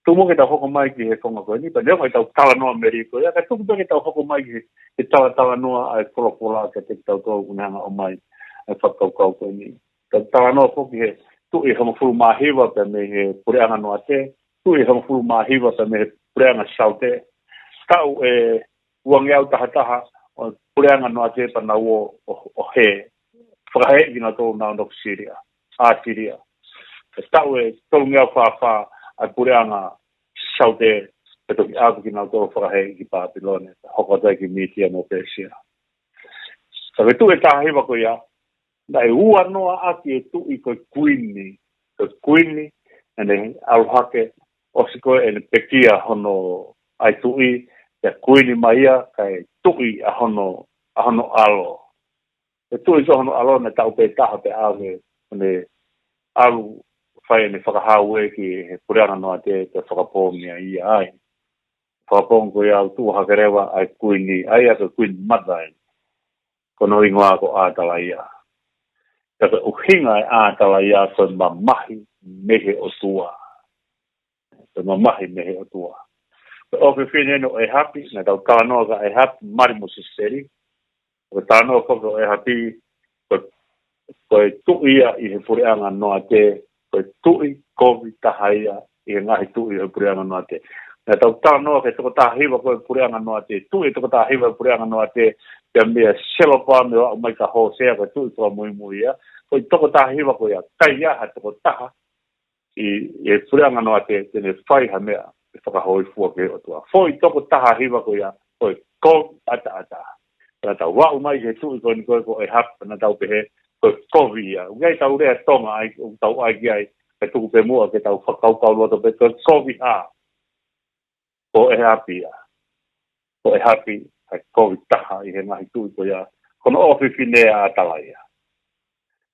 Tuku muʻa ke tau hoko mai ki he konga ko eni, pea neongo ʻetau talanoa meli ko ia, ka tuku pē ke tau hoko mai ki he, he talatalanoa ʻa e folofola kiate kitautolu ʻoku ne hanga ʻo ʻomai ʻa e fakakaukau ko eni. Tau talanoa foki he tuʻi ʻe hongofulu mā hiva pea mei he Puleʻanga Noate, tuʻi ʻe hongofulu mā hiva pea mei he Puleʻanga Saute. Taʻu ʻe uangeau taha taha ʻo e Puleʻanga Noate pea nau ō ʻo, ʻo hē. Fakahēʻi kinautolu ʻo nau nofo Sīlia, ʻAsīlia. He taʻu ʻe tolungeau fā fā ʻa e Puleʻanga Saute, pea toki ʻalu kinautolu ʻo fakahēʻi ki Pāpilone, hoko atu ai ki Mītia mo Pēsia. Ka ko e tuʻi ʻe taha hiva ko ia, naʻe ua noa ʻaki e tuʻi ko e kuini, ko e kuini, naʻa ne ʻalu hake, ʻosi ko ē ʻene pekia hono ʻai tuʻi, pea kuini mai ia, kae tuʻi ʻa hono, ʻa hono ʻalo. Ko e tuʻi ko hono ʻalo naʻe taʻu pē taha pea ʻave, ʻo ne ʻalu fai ʻene fakahau ē ki he Puleʻanga Noate pea fakapoongi ʻa ia ai. Fakapoongi ko ia ʻo tuʻu hake leva ʻa e kuini, ʻa ia ko e Queen Mother ē. Ko hono hingoa ko ʻAtalaia. Pea ko e ʻuhinga ʻo ʻAtalaia ko e mamahi mei he ʻOtua. Ko e mamahi mei he ʻOtua. Ko e ʻofefine eni ʻo ʻEhapi, naʻa tau talanoa kia ʻEhapi, mali mo Sisipeli. Ko e talanoa foki ʻo ʻEhapi, ko, ko e tuʻi ia ʻi he Puleʻanga Noate, ko e tuʻi kovi taha ia ʻi he ngaahi tuʻi ʻo e Puleʻanga Noate. Naʻa tau talanoa ki he tokotaha hiva ko ē ʻo e Puleʻanga Noate, tuʻi ʻe tokotaha hiva ʻo e Puleʻanga Noate, pea meia Selopaame ʻo aʻu mai kia Hōsea, ko e tuʻi fakamuimui ia, ko e tokotaha hiva ko ia, ʻikai ha tokotaha ʻi, ʻi he Puleʻanga Noate te ne fai ha meʻa ʻe fakahōifua ki he ʻOtua. Foʻi tokotaha hiva ko ia, ko e kovi ʻataʻatā. Pea tau aʻu mai ki he tuʻi ko eni ko ē ko ʻEhapi, naʻa tau pehē, ko e kovi ia. ʻOku ʻi ai ʻetau lea Tonga ai, ʻoku tau ʻai ki ai, kae tuku pē muʻa ke tau fakakaukauloto pē, ko e kovi hā. Ko ʻEhapi ia. Ko ʻEhapi, ʻa e kovi taha ʻi he ngaahi tuʻi ko ia. Ko hono ʻofefine ʻa ʻAtalaia.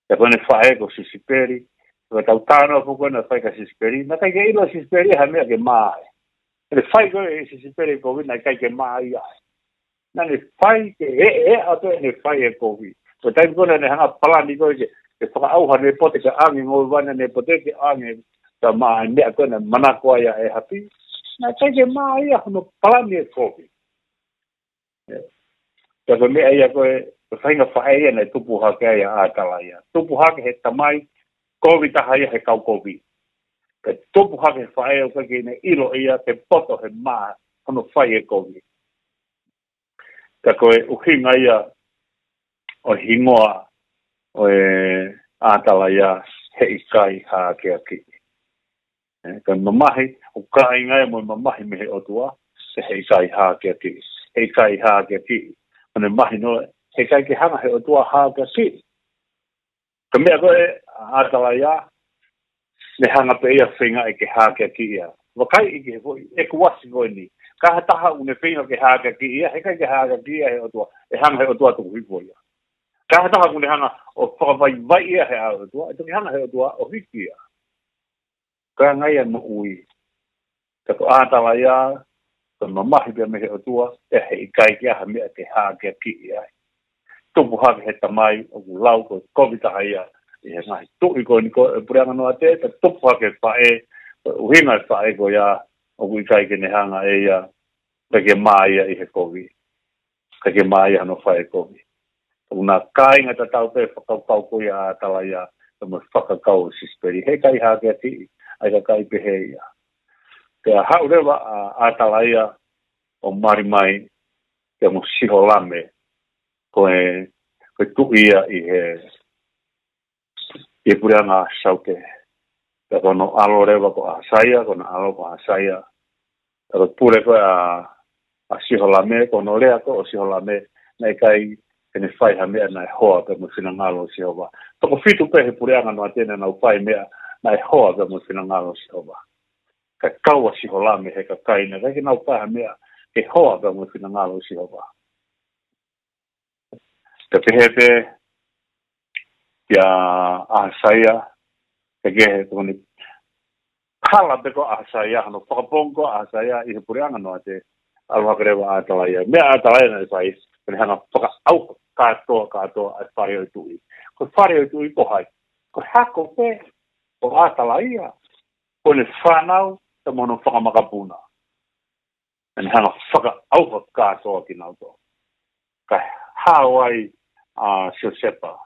Pea ko ʻene faʻē ko Sisipeli, ko ʻetau talanoa foki ko ē naʻe fai kia Sisipeli, naʻe ʻikai ke ʻilo ʻe Sisipeli ha meʻa ke mā ai. ʻEne fai ko ē ʻe Sisipeli e kovi naʻe ʻikai ke mā ia ai. Naʻa ne fai ke ʻeʻe ʻa ʻene fai e kovi. Ko e taimi ko ē naʻa ne hanga ʻo palani ko ē ke, ke fakaʻauha ʻene pote ke ʻange ngoue vane ʻene pote ke ʻange, ka mā e meʻa ko ē naʻe manako ai ʻa ʻEhapi. Naʻe ʻikai ke mā ia hono palani e kovi. Pea ko e meʻa ia ko ē, ko e faʻahinga faʻē ia naʻe tupu hake ai ʻa ʻAtalaia. Tupu hake he tamai kovi taha ia he kau kovi. Pea tupu hake he faʻē ʻoku ʻikai ke ne ʻilo ia ke poto he mā hono fai e kovi. Pea ko e ʻuhinga ia ʻo e hingoa ʻo e ʻAtalaia, he ʻikai hākeakiʻi. ʻE, ko e mamahi, ʻoku kāinga ia mo e mamahi mei he ʻOtua, he ʻikai hākeakiʻi. heʻikai hākeakiʻi. Ko ʻene mahino, heʻikai ke hanga he ʻOtua hākeakiʻi. Ka meʻa ko ē ʻa ʻAtalaia, ne hanga pē ia feinga ke hākeakiʻi ia. Vakai ki he foʻi ʻekuasi ko eni. Ka ha taha ʻoku ne feinga ke hākeakiʻi ia, heʻikai ke hākeakiʻi ia he ʻOtua, ʻe hanga he ʻOtua tuku hifo ia. Ka ha taha ʻoku ne hanga ʻo fakavaivai ia he ʻao ʻo e ʻOtua, ʻe toki hanga he ʻOtua ʻo hiki ia. Ka ngai ia moʻui. Ka ko ʻAtalaia, ko e mamahi pē ia mei he ʻOtua, ʻe heʻikai ke ʻi ai ha meʻa ke hākeakiʻi ai. Tupu hake he tamai, ʻoku lau ko e kovi taha ia ʻi he ngaahi tuʻi ko eni ko e puleʻanga Noate, ka tupu hake faʻē, ko e ʻuhinga e faʻē ko ia, ʻoku ʻikai ke ne hanga ʻe ia, ʻikai ke mā ia ʻi he kovi. ʻIkai ke mā ia hano fai e kovi. ʻOku na kāinga tatau pē fakakaukau ko ia ʻa ʻAtalaia, pea mo e fakakaukau ʻo Sisipeli. Heʻikai hākeakiʻi, ʻa e kakai pehē ia. Pea haʻu leva ʻa ʻAtalaia ʻo mali mai, pea mo Siholame, ko e, ko e tuʻi ia ʻi he ʻi he puleʻanga Saute. Pea ko hono ʻalo leva ko ʻAhasaia, ko hono ʻalo ko ʻAhasaia. Pea ko e pule ko ē ʻa, ʻa Siholame, ko hono lea ko ē ʻo Siholame, naʻe ʻikai ke ne fai ha meʻa naʻe hoa pea mo e finangalo ʻo Sihova. Toko fitu pē he puleʻanga Noate naʻa nau fai meʻa naʻe hoa pea mo e finangalo ʻo Sihova. Ka kau ʻa Siholame he kakai naʻe ʻikai ke nau fai ha meʻa ke hoa pea mo e finangalo ʻo Sihova. Pea pehē pē kia ʻAhasaia, pea kehe tokoni hala pē ko ʻAhasaia, hano fakapoongi ko ʻAhasaia ʻi he puleʻanga Noate, ʻalu hake leva ʻa ʻAtalaia. Meʻa ʻa ʻAtalaia naʻe fai, ko ʻene hanga fakaʻauha kātoa, kātoa ʻa e fale ʻo e tuʻi. Ko e fale ʻo e tuʻi ko hai? Ko e hako pē ʻo ʻAtalaia, ko ʻene fānau, pea mo hono fanga makapuna. Naʻa ne hanga fakaʻauha kātoa kinautolu. Kae hao ai ʻa Siosepa.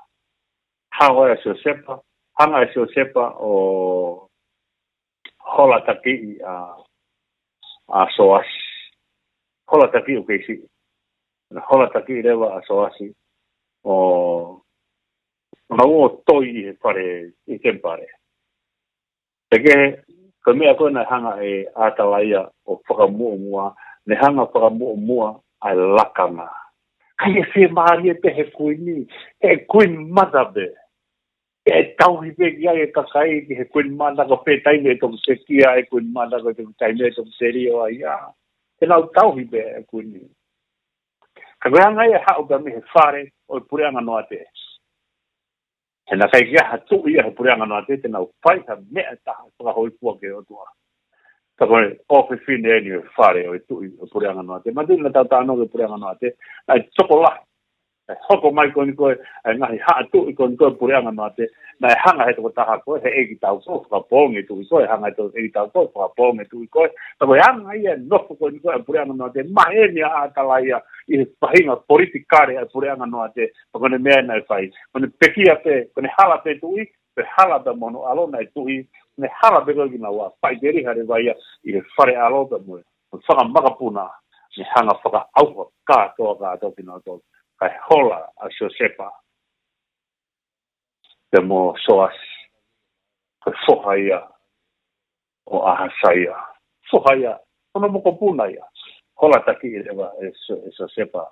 Hao ai ʻa Siosepa, hanga ʻe Siosepa ʻo holatakiʻi ʻa, ʻa Soasi. Holatakiʻi ʻoku kei siʻi. Naʻa ne holatakiʻi leva ʻa Soasi ʻo, ʻo nau ō ʻo toi ʻi he fale, ʻi he temipale. Pea kehe, ko e meʻa ko ē naʻe hanga ʻe ʻAtalaia ʻo fakamuʻomuʻa, ne hanga fakamuʻomuʻa ʻa e lakanga. Ka ʻi he fiemālie pē he kuini, he Queen Mother pē. ʻE tauhi pē ki ai e kakai ki he Queen Mother ko e pē taimi ʻe toki pekia ai e Queen Mother ko e toki taimi ʻe toki telio ai ia. Te nau tauhi pē e kuini. Ka ko e anga ia haʻu pē mei he fale ʻo e puleʻanga Noate. He naʻe ʻikai ke ʻi ai ha tuʻi ia he puleʻanga Noate te nau fai ha meʻa ʻe taha fakahōifua ki he ʻOtua. Ka ko e ʻofefine eni ʻo e fale ʻo e tuʻi ʻo e puleʻanga Noate. Manatuʻi naʻa tau talanoa ki he puleʻanga Noate, naʻe tokolahi. ʻE hoko mai ko eni ko ē, ʻa e ngaahi haʻa tuʻi ko eni ko ē puleʻanga Noate, naʻe hanga he tokotaha ko ē, he ʻeikitau ko ē, fakapoongi e tuʻi ko ē, hanga he tokotaha ʻeikitau ko ē, fakapoongi e tuʻi ko ē. Ka ko e anga ia e nofo ko eni ko ē ʻa e puleʻanga Noate, maheni ʻa ʻAtalaia ʻi he faʻahinga politikale ʻa e puleʻanga Noate, pea ko ʻene meʻa naʻe fai. Ko ʻene pekia pē, ko ʻene hala pē tuʻi, pea hala pē mo hono ʻalo naʻe tuʻi, ne hala pē ko ē kinaua, faʻiteliha leva ia ʻi he fale ʻalo pea mo e, mo e fanga makapuna, ne hanga fakaʻauha kātoa, kātoa kinautolu. Kae hola ʻa Siosepa, pea mo Soasi, ko e foha ia ʻo ʻAhasaia. Foha ia, hono mokopuna ia. Holatakiʻi leva ʻe So-, ʻe Siosepa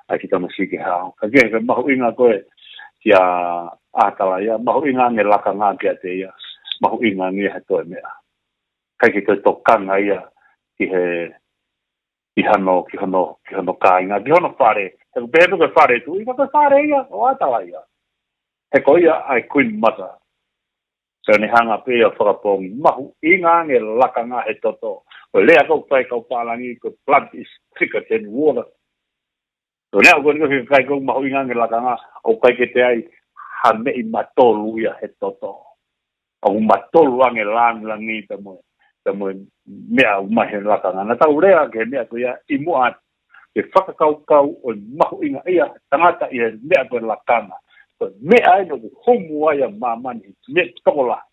ʻa e kiʻi tamasiʻi ke hao. Ka kehe, ko e mahuʻinga ko ē kia ʻAtalaia, mahuʻinga ange lakanga kiate ia, mahuʻinga ange ha toe meʻa. ʻIkai ke toe tokanga ia ki he, ki hano, ki hono, ki hono kāinga, ki hono fale. He ʻoku pehē pē ko e fale tuʻi, ka ko e fale ia ʻo ʻAtalaia. He ko ia ʻa e Queen Mother. Pea ne hanga pē ia fakapoongi, mahuʻinga ange lakanga he toto. Ko e lea ko ē ʻoku fai ʻe he kau pālangi, ko e blood is thicker than water. Ko e lea ko eni ko ē ki he kakai ko ē, mahuʻinga ange lakanga, ʻoku ʻikai ke toe ʻi ai ha meʻi matolu ia he toto. ʻOku matolu ange lāngilangi pea mo e, pea mo e meʻa ʻoku ʻomai he lakanga. Naʻa tau lea ki he meʻa ko ia ʻi muʻa atu. Ke fakakaukau ʻo e mahuʻinga ia tangata ʻi he meʻa ko e lakanga. Ko e meʻa eni ʻoku humu ai ʻa māmani, meʻa tokolahi.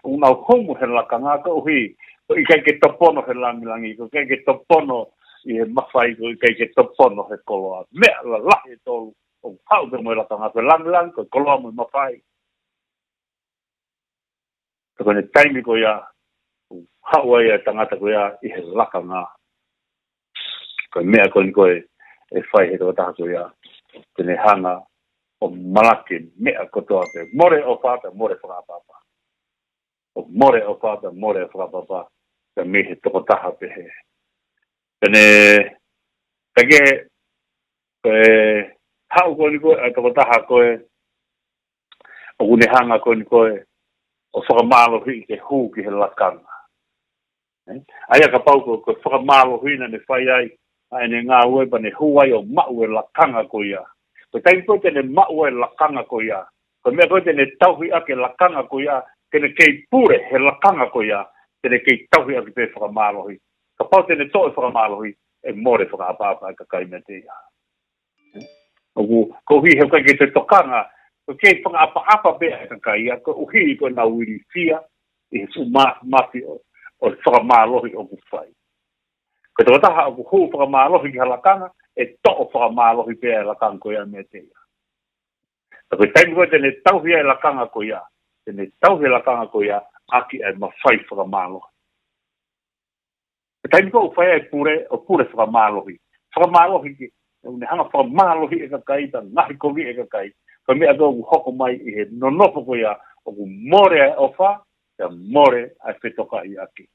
ʻOku nau humu he lakanga koeʻuhi, ʻoku ʻikai ke topono he lāngilangi, ʻoku ʻikai ke topono ʻi he mafai, ʻoku ʻikai ke topono he koloa. Meʻa lalahi ʻe tolu ʻoku haʻu pē mo e lakanga, ko e lāngilangi, ko e koloa mo e mafai. Pea ko ʻene taimi ko ia, ʻoku haʻu ai ʻa e tangata ko ia ʻi he lakanga. Ko e meʻa ko eni ko ē, ʻe fai he tokotaha ko ia. Te ne hanga ʻo malaki meʻa kotoa pē. Mole ʻofa pea mole fakaʻapaʻapa. ʻO mole ʻofa pea mole fakaʻapaʻapa. Pea mei he tokotaha pehē. Pea ne, ka ke, ʻe, haʻu ko eni ko ē, ʻa e tokotaha ko ē, ʻoku ne hanga ko eni ko ē, ʻo fakamālohiʻi ke hū ki he lakanga. ʻE? ʻA ia kapau ko, ko e fakamālohi naʻa ne fai ai, ʻa ʻene ngāue pea ne hū ai ʻo maʻu e lakanga ko ia. Ko e taimi ko ē te ne maʻu ai e lakanga ko ia. Ko e meʻa ko ē te ne tauhi ʻaki e lakanga ko ia, te ne kei pule he lakanga ko ia, te ne kei tauhi ʻaki pē fakamālohi. Kapau te ne toʻo e fakamālohi, ʻe mole fakaʻapaʻapa e kakai meiate ia. ʻOku, koeʻuhi he ʻoku ʻikai ke te tokanga, ʻoku ʻikai fakaʻapaʻapa pē ʻa e kakai ia, koeʻuhi ko ʻenau ilifia, ʻi he fuʻu mā-, māfi ʻo, ʻo e fakamālohi ʻoku fai. Ko e tokotaha ʻoku hū fakamālohi ki ha lakanga, ʻe toʻo fakamālohi pē ʻa e lakanga ko ia meiate ia. Ka ko e taimi ko ē te ne tauhi ai e lakanga ko ia, te ne tauhi e lakanga ko ia, ʻaki ʻa e mafai fakamālohi. Ko e taimi ko ē ʻoku fai ai e pule, ʻo pule fakamālohi. Fakamālohi ki, ʻoku ne hanga fakamālohi e kakai, ta ngahi kovi e kakai. Ko e meʻa ko ē ʻoku hoko mai ʻi he nonofo ko ia, ʻoku mole ʻa e ʻofa, pea mole ʻa e fetokaʻiʻaki.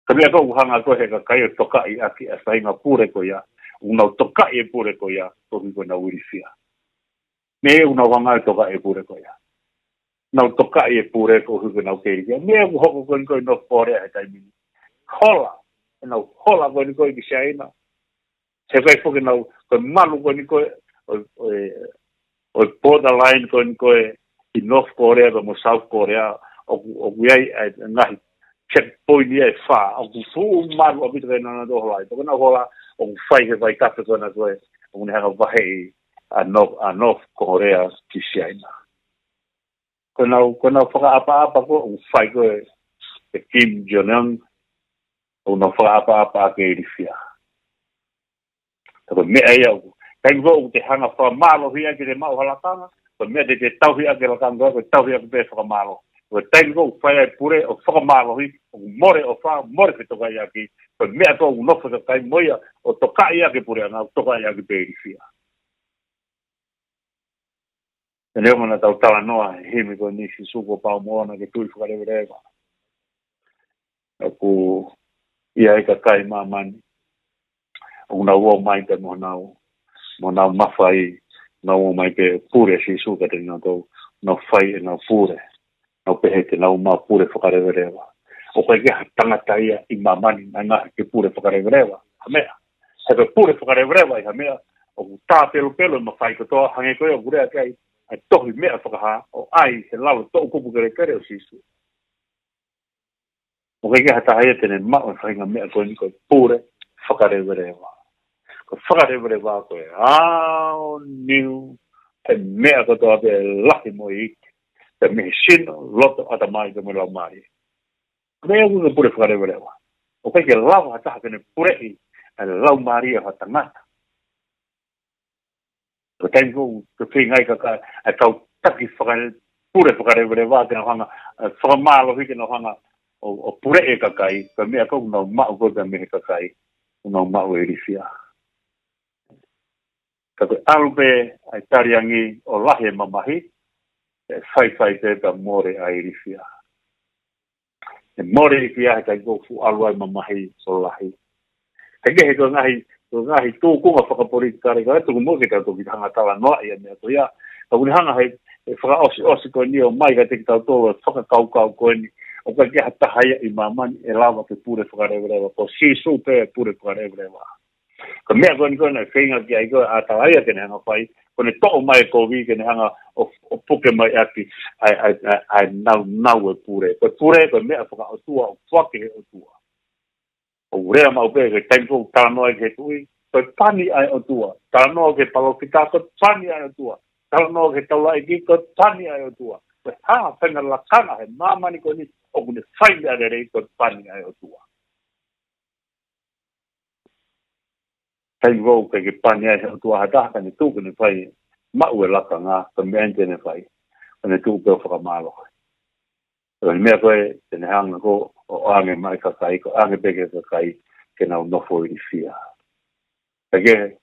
Ko e meʻa ko ē ʻoku hanga ko ē he kakai ʻo tokaʻi ʻaki ʻa e faʻahinga pule ko ia, ʻoku nau tokaʻi e pule ko ia, koeʻuhi ko ʻenau ilifia. Meʻa ʻoku nau hanga ʻo tokaʻi e pule ko ia. Nau tokaʻi e pule koeʻuhi ko ʻenau kei ilifia. Meʻa ʻoku hoko ko eni ko ē ʻi North Korea he taimi ni. Hola, ʻenau hola ko eni ko ē ki Siaina. He ʻikai foki nau, ko e malu ko eni ko ē, ʻo, ʻo, ʻo e borderline ko eni ko ē ʻi North Korea pea mo South Korea, ʻoku, ʻoku ʻi ai, ʻa e ngaahi checkpoint ia ʻe fā, ʻoku fuʻu malu ʻaupito ke nau hola ai. Pea ko ʻenau hola, ʻoku fai he vaitafe ko ena ko ē, ʻoku ne hanga ʻo vaheʻi ʻa North, ʻa North Korea ki Siaina. Ko ʻenau, ko ʻenau fakaʻapaʻapa ko ē, ʻoku fai ko ē ʻe Kim Jong Un, ʻoku nau fakaʻapaʻapa ʻaki e ilifia. Ka ko e meʻa ia ʻoku, taimi ko ē ʻoku te hanga fakamālohi ai ke te maʻu ha lakanga, ko e meʻa te te tauhi ʻaki e lakanga, ko e tauhi ʻaki pē fakamālohi. Ko e taimi ko ē ʻoku fai ai e pule ʻo fakamālohi, ʻoku mole ʻofa, mole fetokaʻiʻaki, ko e meʻa ko ē ʻoku nofo e kakai mo ia, ʻo tokaʻi ʻaki e puleʻanga, ʻoku tokaʻi ʻaki pē ilifia. Pea neongo naʻa tau talanoa he himi ko eni, Sīsū kuo pau moʻona ke tui fakaleveleva. ʻOku ʻi ai e kakai ʻi māmani ʻoku nau ō mai pē mo honau, mo honau mafai, nau ō mai pē pule Sīsū kiate kinautolu, nau fai ʻenau pule. Nau pehē te nau maʻu pule fakaleveleva. ʻOku ʻikai ke ʻi ai ha tangata ia ʻi māmani naʻe ngaahi ke pule fakaleveleva ha meʻa. He ko e pule fakaleveleva ʻi ha meʻa, ʻoku tāpelopelo e mafai kotoa, hangē ko ia ʻoku lea ki ai ʻa e tohi Meʻa Fakahā, ʻo ʻai he lalo toʻukupu kelekele ʻo Sīsū. ʻOku ʻikai ke ʻi ai ha taha ia te ne maʻu e faʻahinga meʻa ko eni ko e pule fakaleveleva. Ko e fakaleveleva ko e aoniu he meʻa kotoa pē, lahi mo e iiki, pea mei he sino, loto, ʻatamai, pea mo e laumālie. Meʻa ko e pule fakaleveleva. ʻOku ʻikai ke lava ha taha ke ne puleʻi ʻa e laumālie ʻo ha tangata. Ko e taimi ko ē ʻoku feinga ai e kakai, ʻa e kau taki fakale-, pule fakaleveleva ke nau hanga, ʻa e fakamālohi ke nau hanga ʻo, ʻo puleʻi e kakai, ko e meʻa ko ē ʻoku nau maʻu ko ē pē mei he kakai, ʻoku nau maʻu e ilifia. Ka ko e ʻalu pē ʻa e taliangi ʻo lahi e mamahi, ʻe faifai pē pea mole ʻa e ilifia. ʻE mole e ilifia he taimi ko ē ʻoku fuʻu ʻalu ai e mamahi ʻo lahi. He kehe ko e ngaahi, ko e ngaahi tūkunga fakapolitikale, ka tuku muʻa ke tau toki hanga talanoaʻi ʻa e meʻa ko ia. Ka ʻoku ne hanga he, he fakaʻosiʻosi ko eni ʻo ʻomai kiate kitautolu e fakakaukau ko eni. ʻOku ʻikai ke ʻi ai ha taha ia ʻi māmani ʻe lava ke pule fakaleveleva. Ko Sīsū pē ʻe pule fakaleveleva. Ko e meʻa ko eni ko ē naʻe feinga ki ai ko ē ʻa Atalaia ke ne hanga ʻo fai, ko ʻene toʻo mai e kovi ke ne hanga ʻo, ʻo puke mai ʻaki ʻa e, ʻa e, ʻa e, ʻa e naunau e pule. Ko e pule, ko e meʻa fakaʻotua, ʻoku foaki ʻe he ʻOtua. ʻOku lea maʻu pē, ko e taimi ko ē ʻoku talanoa ai ki he tuʻi, ko e pani ʻa e ʻOtua. Talanoa ki he palōfita, ko e pani ʻa e ʻOtua. Talanoa ki he taulaʻeiki, ko e pani ʻa e ʻOtua. Ko e hā ha faʻahinga lakanga he māmani ko eni ʻoku ne fai meʻa lelei, ko e pani ʻa e ʻOtua. Taimi ko ē ʻoku ʻikai ke pani ai ʻe he ʻOtua ha taha, ka ne tuʻu ke ne fai, maʻu e lakanga, ko e meʻa eni te ne fai, ko ʻene tuʻu pē ʻo fakamālohi. Ko e meʻa ko ē te ne hanga ko ē ʻo ʻoange maʻa e kakai, ko e ʻoange pē ki he kakai, ke nau nofo ilifia. Pea ke,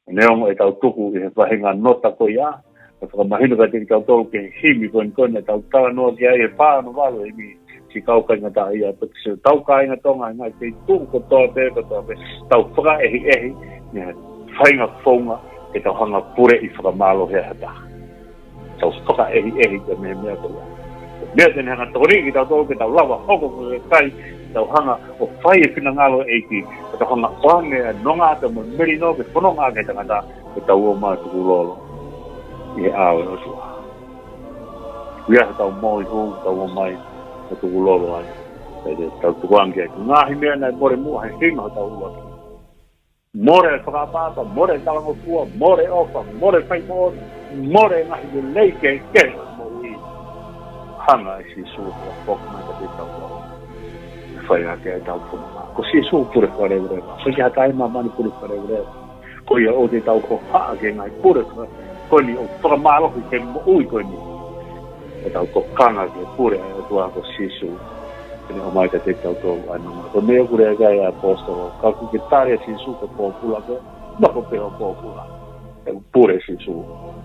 neongo ʻetau tuku ʻi he faʻahinga nota ko ia, ʻe fakamahino kiate kitautolu ki he himi ko eni ko eni ʻoku tau talanoa ki ai, ʻe fā ono valu, ʻa e himi, siʻi kau faingataʻaʻia, pea ki siʻotau kāinga Tonga, ngaahi feituʻu kotoa pē, kotoa pē, tau fakaʻehiʻehi, ʻi he faʻahinga founga, ke tau hanga ʻo puleʻi fakamālohi ʻa e taha. Tau fakaʻehiʻehi ki he meʻa ko ia. Meʻa te ne hanga ʻo tokoniʻi kitautolu ke tau lava ʻo hoko ko e kakai, tau hanga ʻo fai e finangalo ʻo e ʻEiki, ke tau hanga ʻo ʻoange ʻa e nonga ʻa e melino ke fononga ki he tangata, ke tau ō mai ʻo tukulolo ʻi he ʻao ʻo e ʻOtua. Ko ia ʻoku tau moʻui hū, tau ō mai ʻo tukulolo ai. Pea te tau tukuange ki he ngaahi meʻa naʻe mole muʻa he hinga hotau ʻuluaki. Mole e fakaʻapaʻapa, mole e talangofua, mole e ʻofa, mole e fai moʻoni, mole e ngaahi lelei kehekehe ʻo e moʻui. Hanga ʻe Sīsū ʻo foki mai kiate kitautolu. Fai ʻaki ʻetau fononga. Ko Sīsū pule fakaleveleva. Ko ia ʻoku ʻikai ha taimi ʻe māmani pule fakaleveleva. Ko ia ʻoku tau hohaʻa ki he ngaahi pule faka-, ko eni ʻoku fakamālohi ki he moʻui ko eni. ʻE tau tokanga ki he pule ʻa e ʻOtua ko Sīsū. Te ne ʻomai kiate kitautolu ʻa e nonga. Ko e meʻa ʻoku lea ki ai ʻa e ʻaposetolo. Kapau ʻoku ke tali ʻa Sīsū ko e pōpula koe, nofo pē hoʻo pōpula. ʻE pule ʻa Sīsū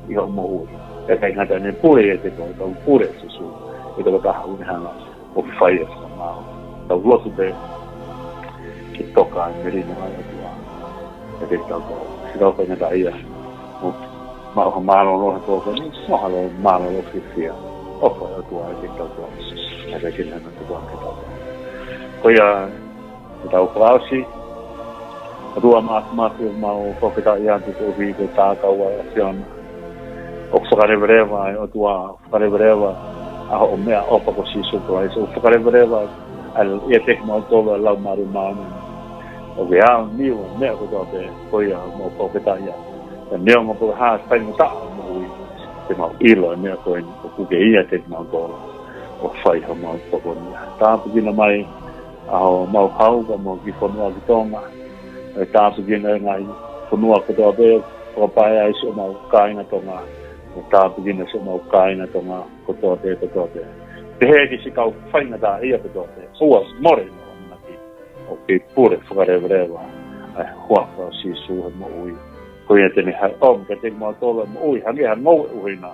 ʻi hoʻo moʻui. ʻE ʻikai ngata ʻene pule ʻiate koe, ka ʻoku pule ʻa Sīsū ʻi he tokotaha ʻoku ne hanga ʻo fai e fakamaau. Tau lotu pē ke toka e melino ʻa e ʻOtua kiate kitautolu. Siʻi kau faingataʻaʻia, ʻoku mau ʻofa mālōlō he pō ko eni, ʻofa mālōlō fiefia. ʻOfa ʻa e ʻOtua kiate kitautolu. Kiate kinautolu ʻoku ne hanga ʻo tukuange kitautolu. Ko ia, ʻetau fakaʻosi, ʻOtua Māfimafi, ʻoku mau fakafetaʻi atu koeʻuhi ko e takaua ʻa e ʻAfiona. ʻOku fakaleveleva ʻa e ʻOtua, ʻoku fakaleveleva ʻa hoʻo meʻaʻofa ko Sīsū Kalaisi, ʻoku fakaleveleva ʻa e, ʻiate kimautolu ʻa e Laumālie Māʻoniʻoni. ʻOku ke aoniu ʻa e meʻa kotoa pē, ko ia ʻoku mau fakafetaʻi atu. Pea neongo pe ko e hā e faingataʻa ʻo e moʻui, te mau ʻilo ʻa e meʻa ko eni, ʻoku ke ʻiate kimautolu ʻo fai haʻamau tokoni. Tāpuekina mai ʻa homau hau pea mo e kiʻi fonua ko Tonga. ʻE tāpuekina e ngaahi fonua kotoa pē, fakapaea ai siʻomau kāinga Tonga. ʻE tāpuekina siʻomau kāinga Tonga kotoa pē, kotoa pē. Pehē ki siʻi kau faingataʻaʻia kotoa pē. ʻOua mole ʻa e ʻamanaki ʻoku ke pule fakaleveleva ʻa e huafa ʻo Sīsū he moʻui. Ko ia te ne hanga ʻo ʻomi kiate kimautolu ʻa e moʻui, hangē ha ngoue ʻuhina.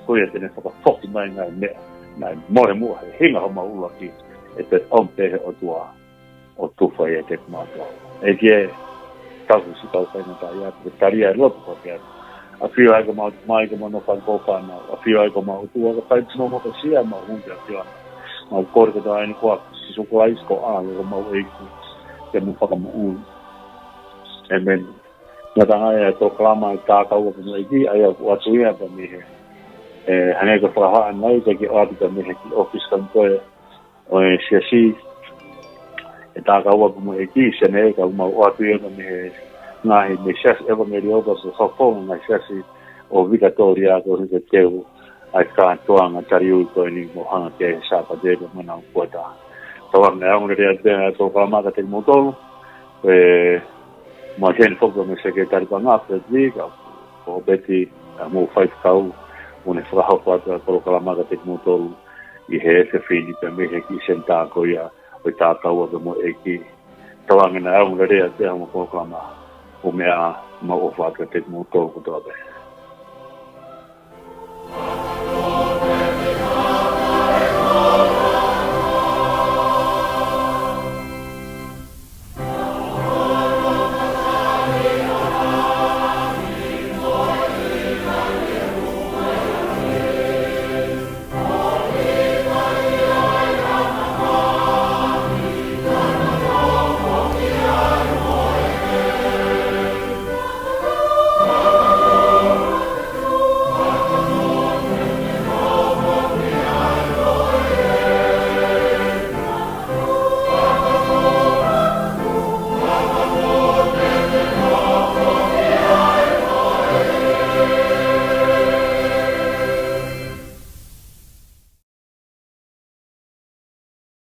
Ko ia te ne fakafoki mai ngaahi meʻa naʻe mole muʻa he hinga homau ʻuluaki, ʻe toe ʻomi pē ʻe he ʻOtua ʻo tufa ʻiate kimautolu. ʻEiki ē, tau siʻi kau faingataʻaʻia, pea tali ʻa e lotu ko ia. ʻAfio ai ko homau Tamai, ko homau Fakamoʻui fānau. ʻAfio ai ko homau ʻOtua, ko e fai pē homau mokosia, mau hū ki he ʻAfiona. Mau kole kotoa eni ko e ʻAlo ko Sīsū Kalaisi ko e ʻAlo ko homau ʻEiki, pea mo e Fakamoʻui. ʻĒmeni. Ngataʻanga e polokalama ʻa e Takaua pea mo e ʻEiki, ʻa ia ʻoku ʻoatu ia pea mei he, ʻe, hangē ko e fakahā ʻanenai, ʻe ʻoatu pea mei he kiʻi ʻōfisi kamata ʻo e Siasi, ʻa e Takaua pea mo e ʻEiki, sene ka mau ʻoatu ia pea mei he ngaahi, mei he Siasi ʻEvangeliō pea mo e fakafofonga ngaahi siasi ʻo Vikatōlia, koeʻuhi ko e teu ʻa e kātoanga taliui ko eni ʻoku mau hanga ki ai he Sāpate pea mo e ngaahi kuata. Tauange ʻa e ongoongolelei atu pē ʻa e polokalama kiate kimoutolu. ʻE, mo Heni foki mo e Sekelitali Paʻanga, Frederick, ʻa Hopeti, ʻa mo e faifekau, ʻoku ne fakahoko atu ʻa e polokalama kiate kimoutolu ʻi he efiafi ni pea mei he kiʻi senitā ko ia ʻo e Takaua pea mo e ʻEiki. Tauange ʻa e ongoongolelei atu pē ʻa e polokalama, ʻo meʻa, mau ʻofa atu kiate kimoutolu kotoa pē.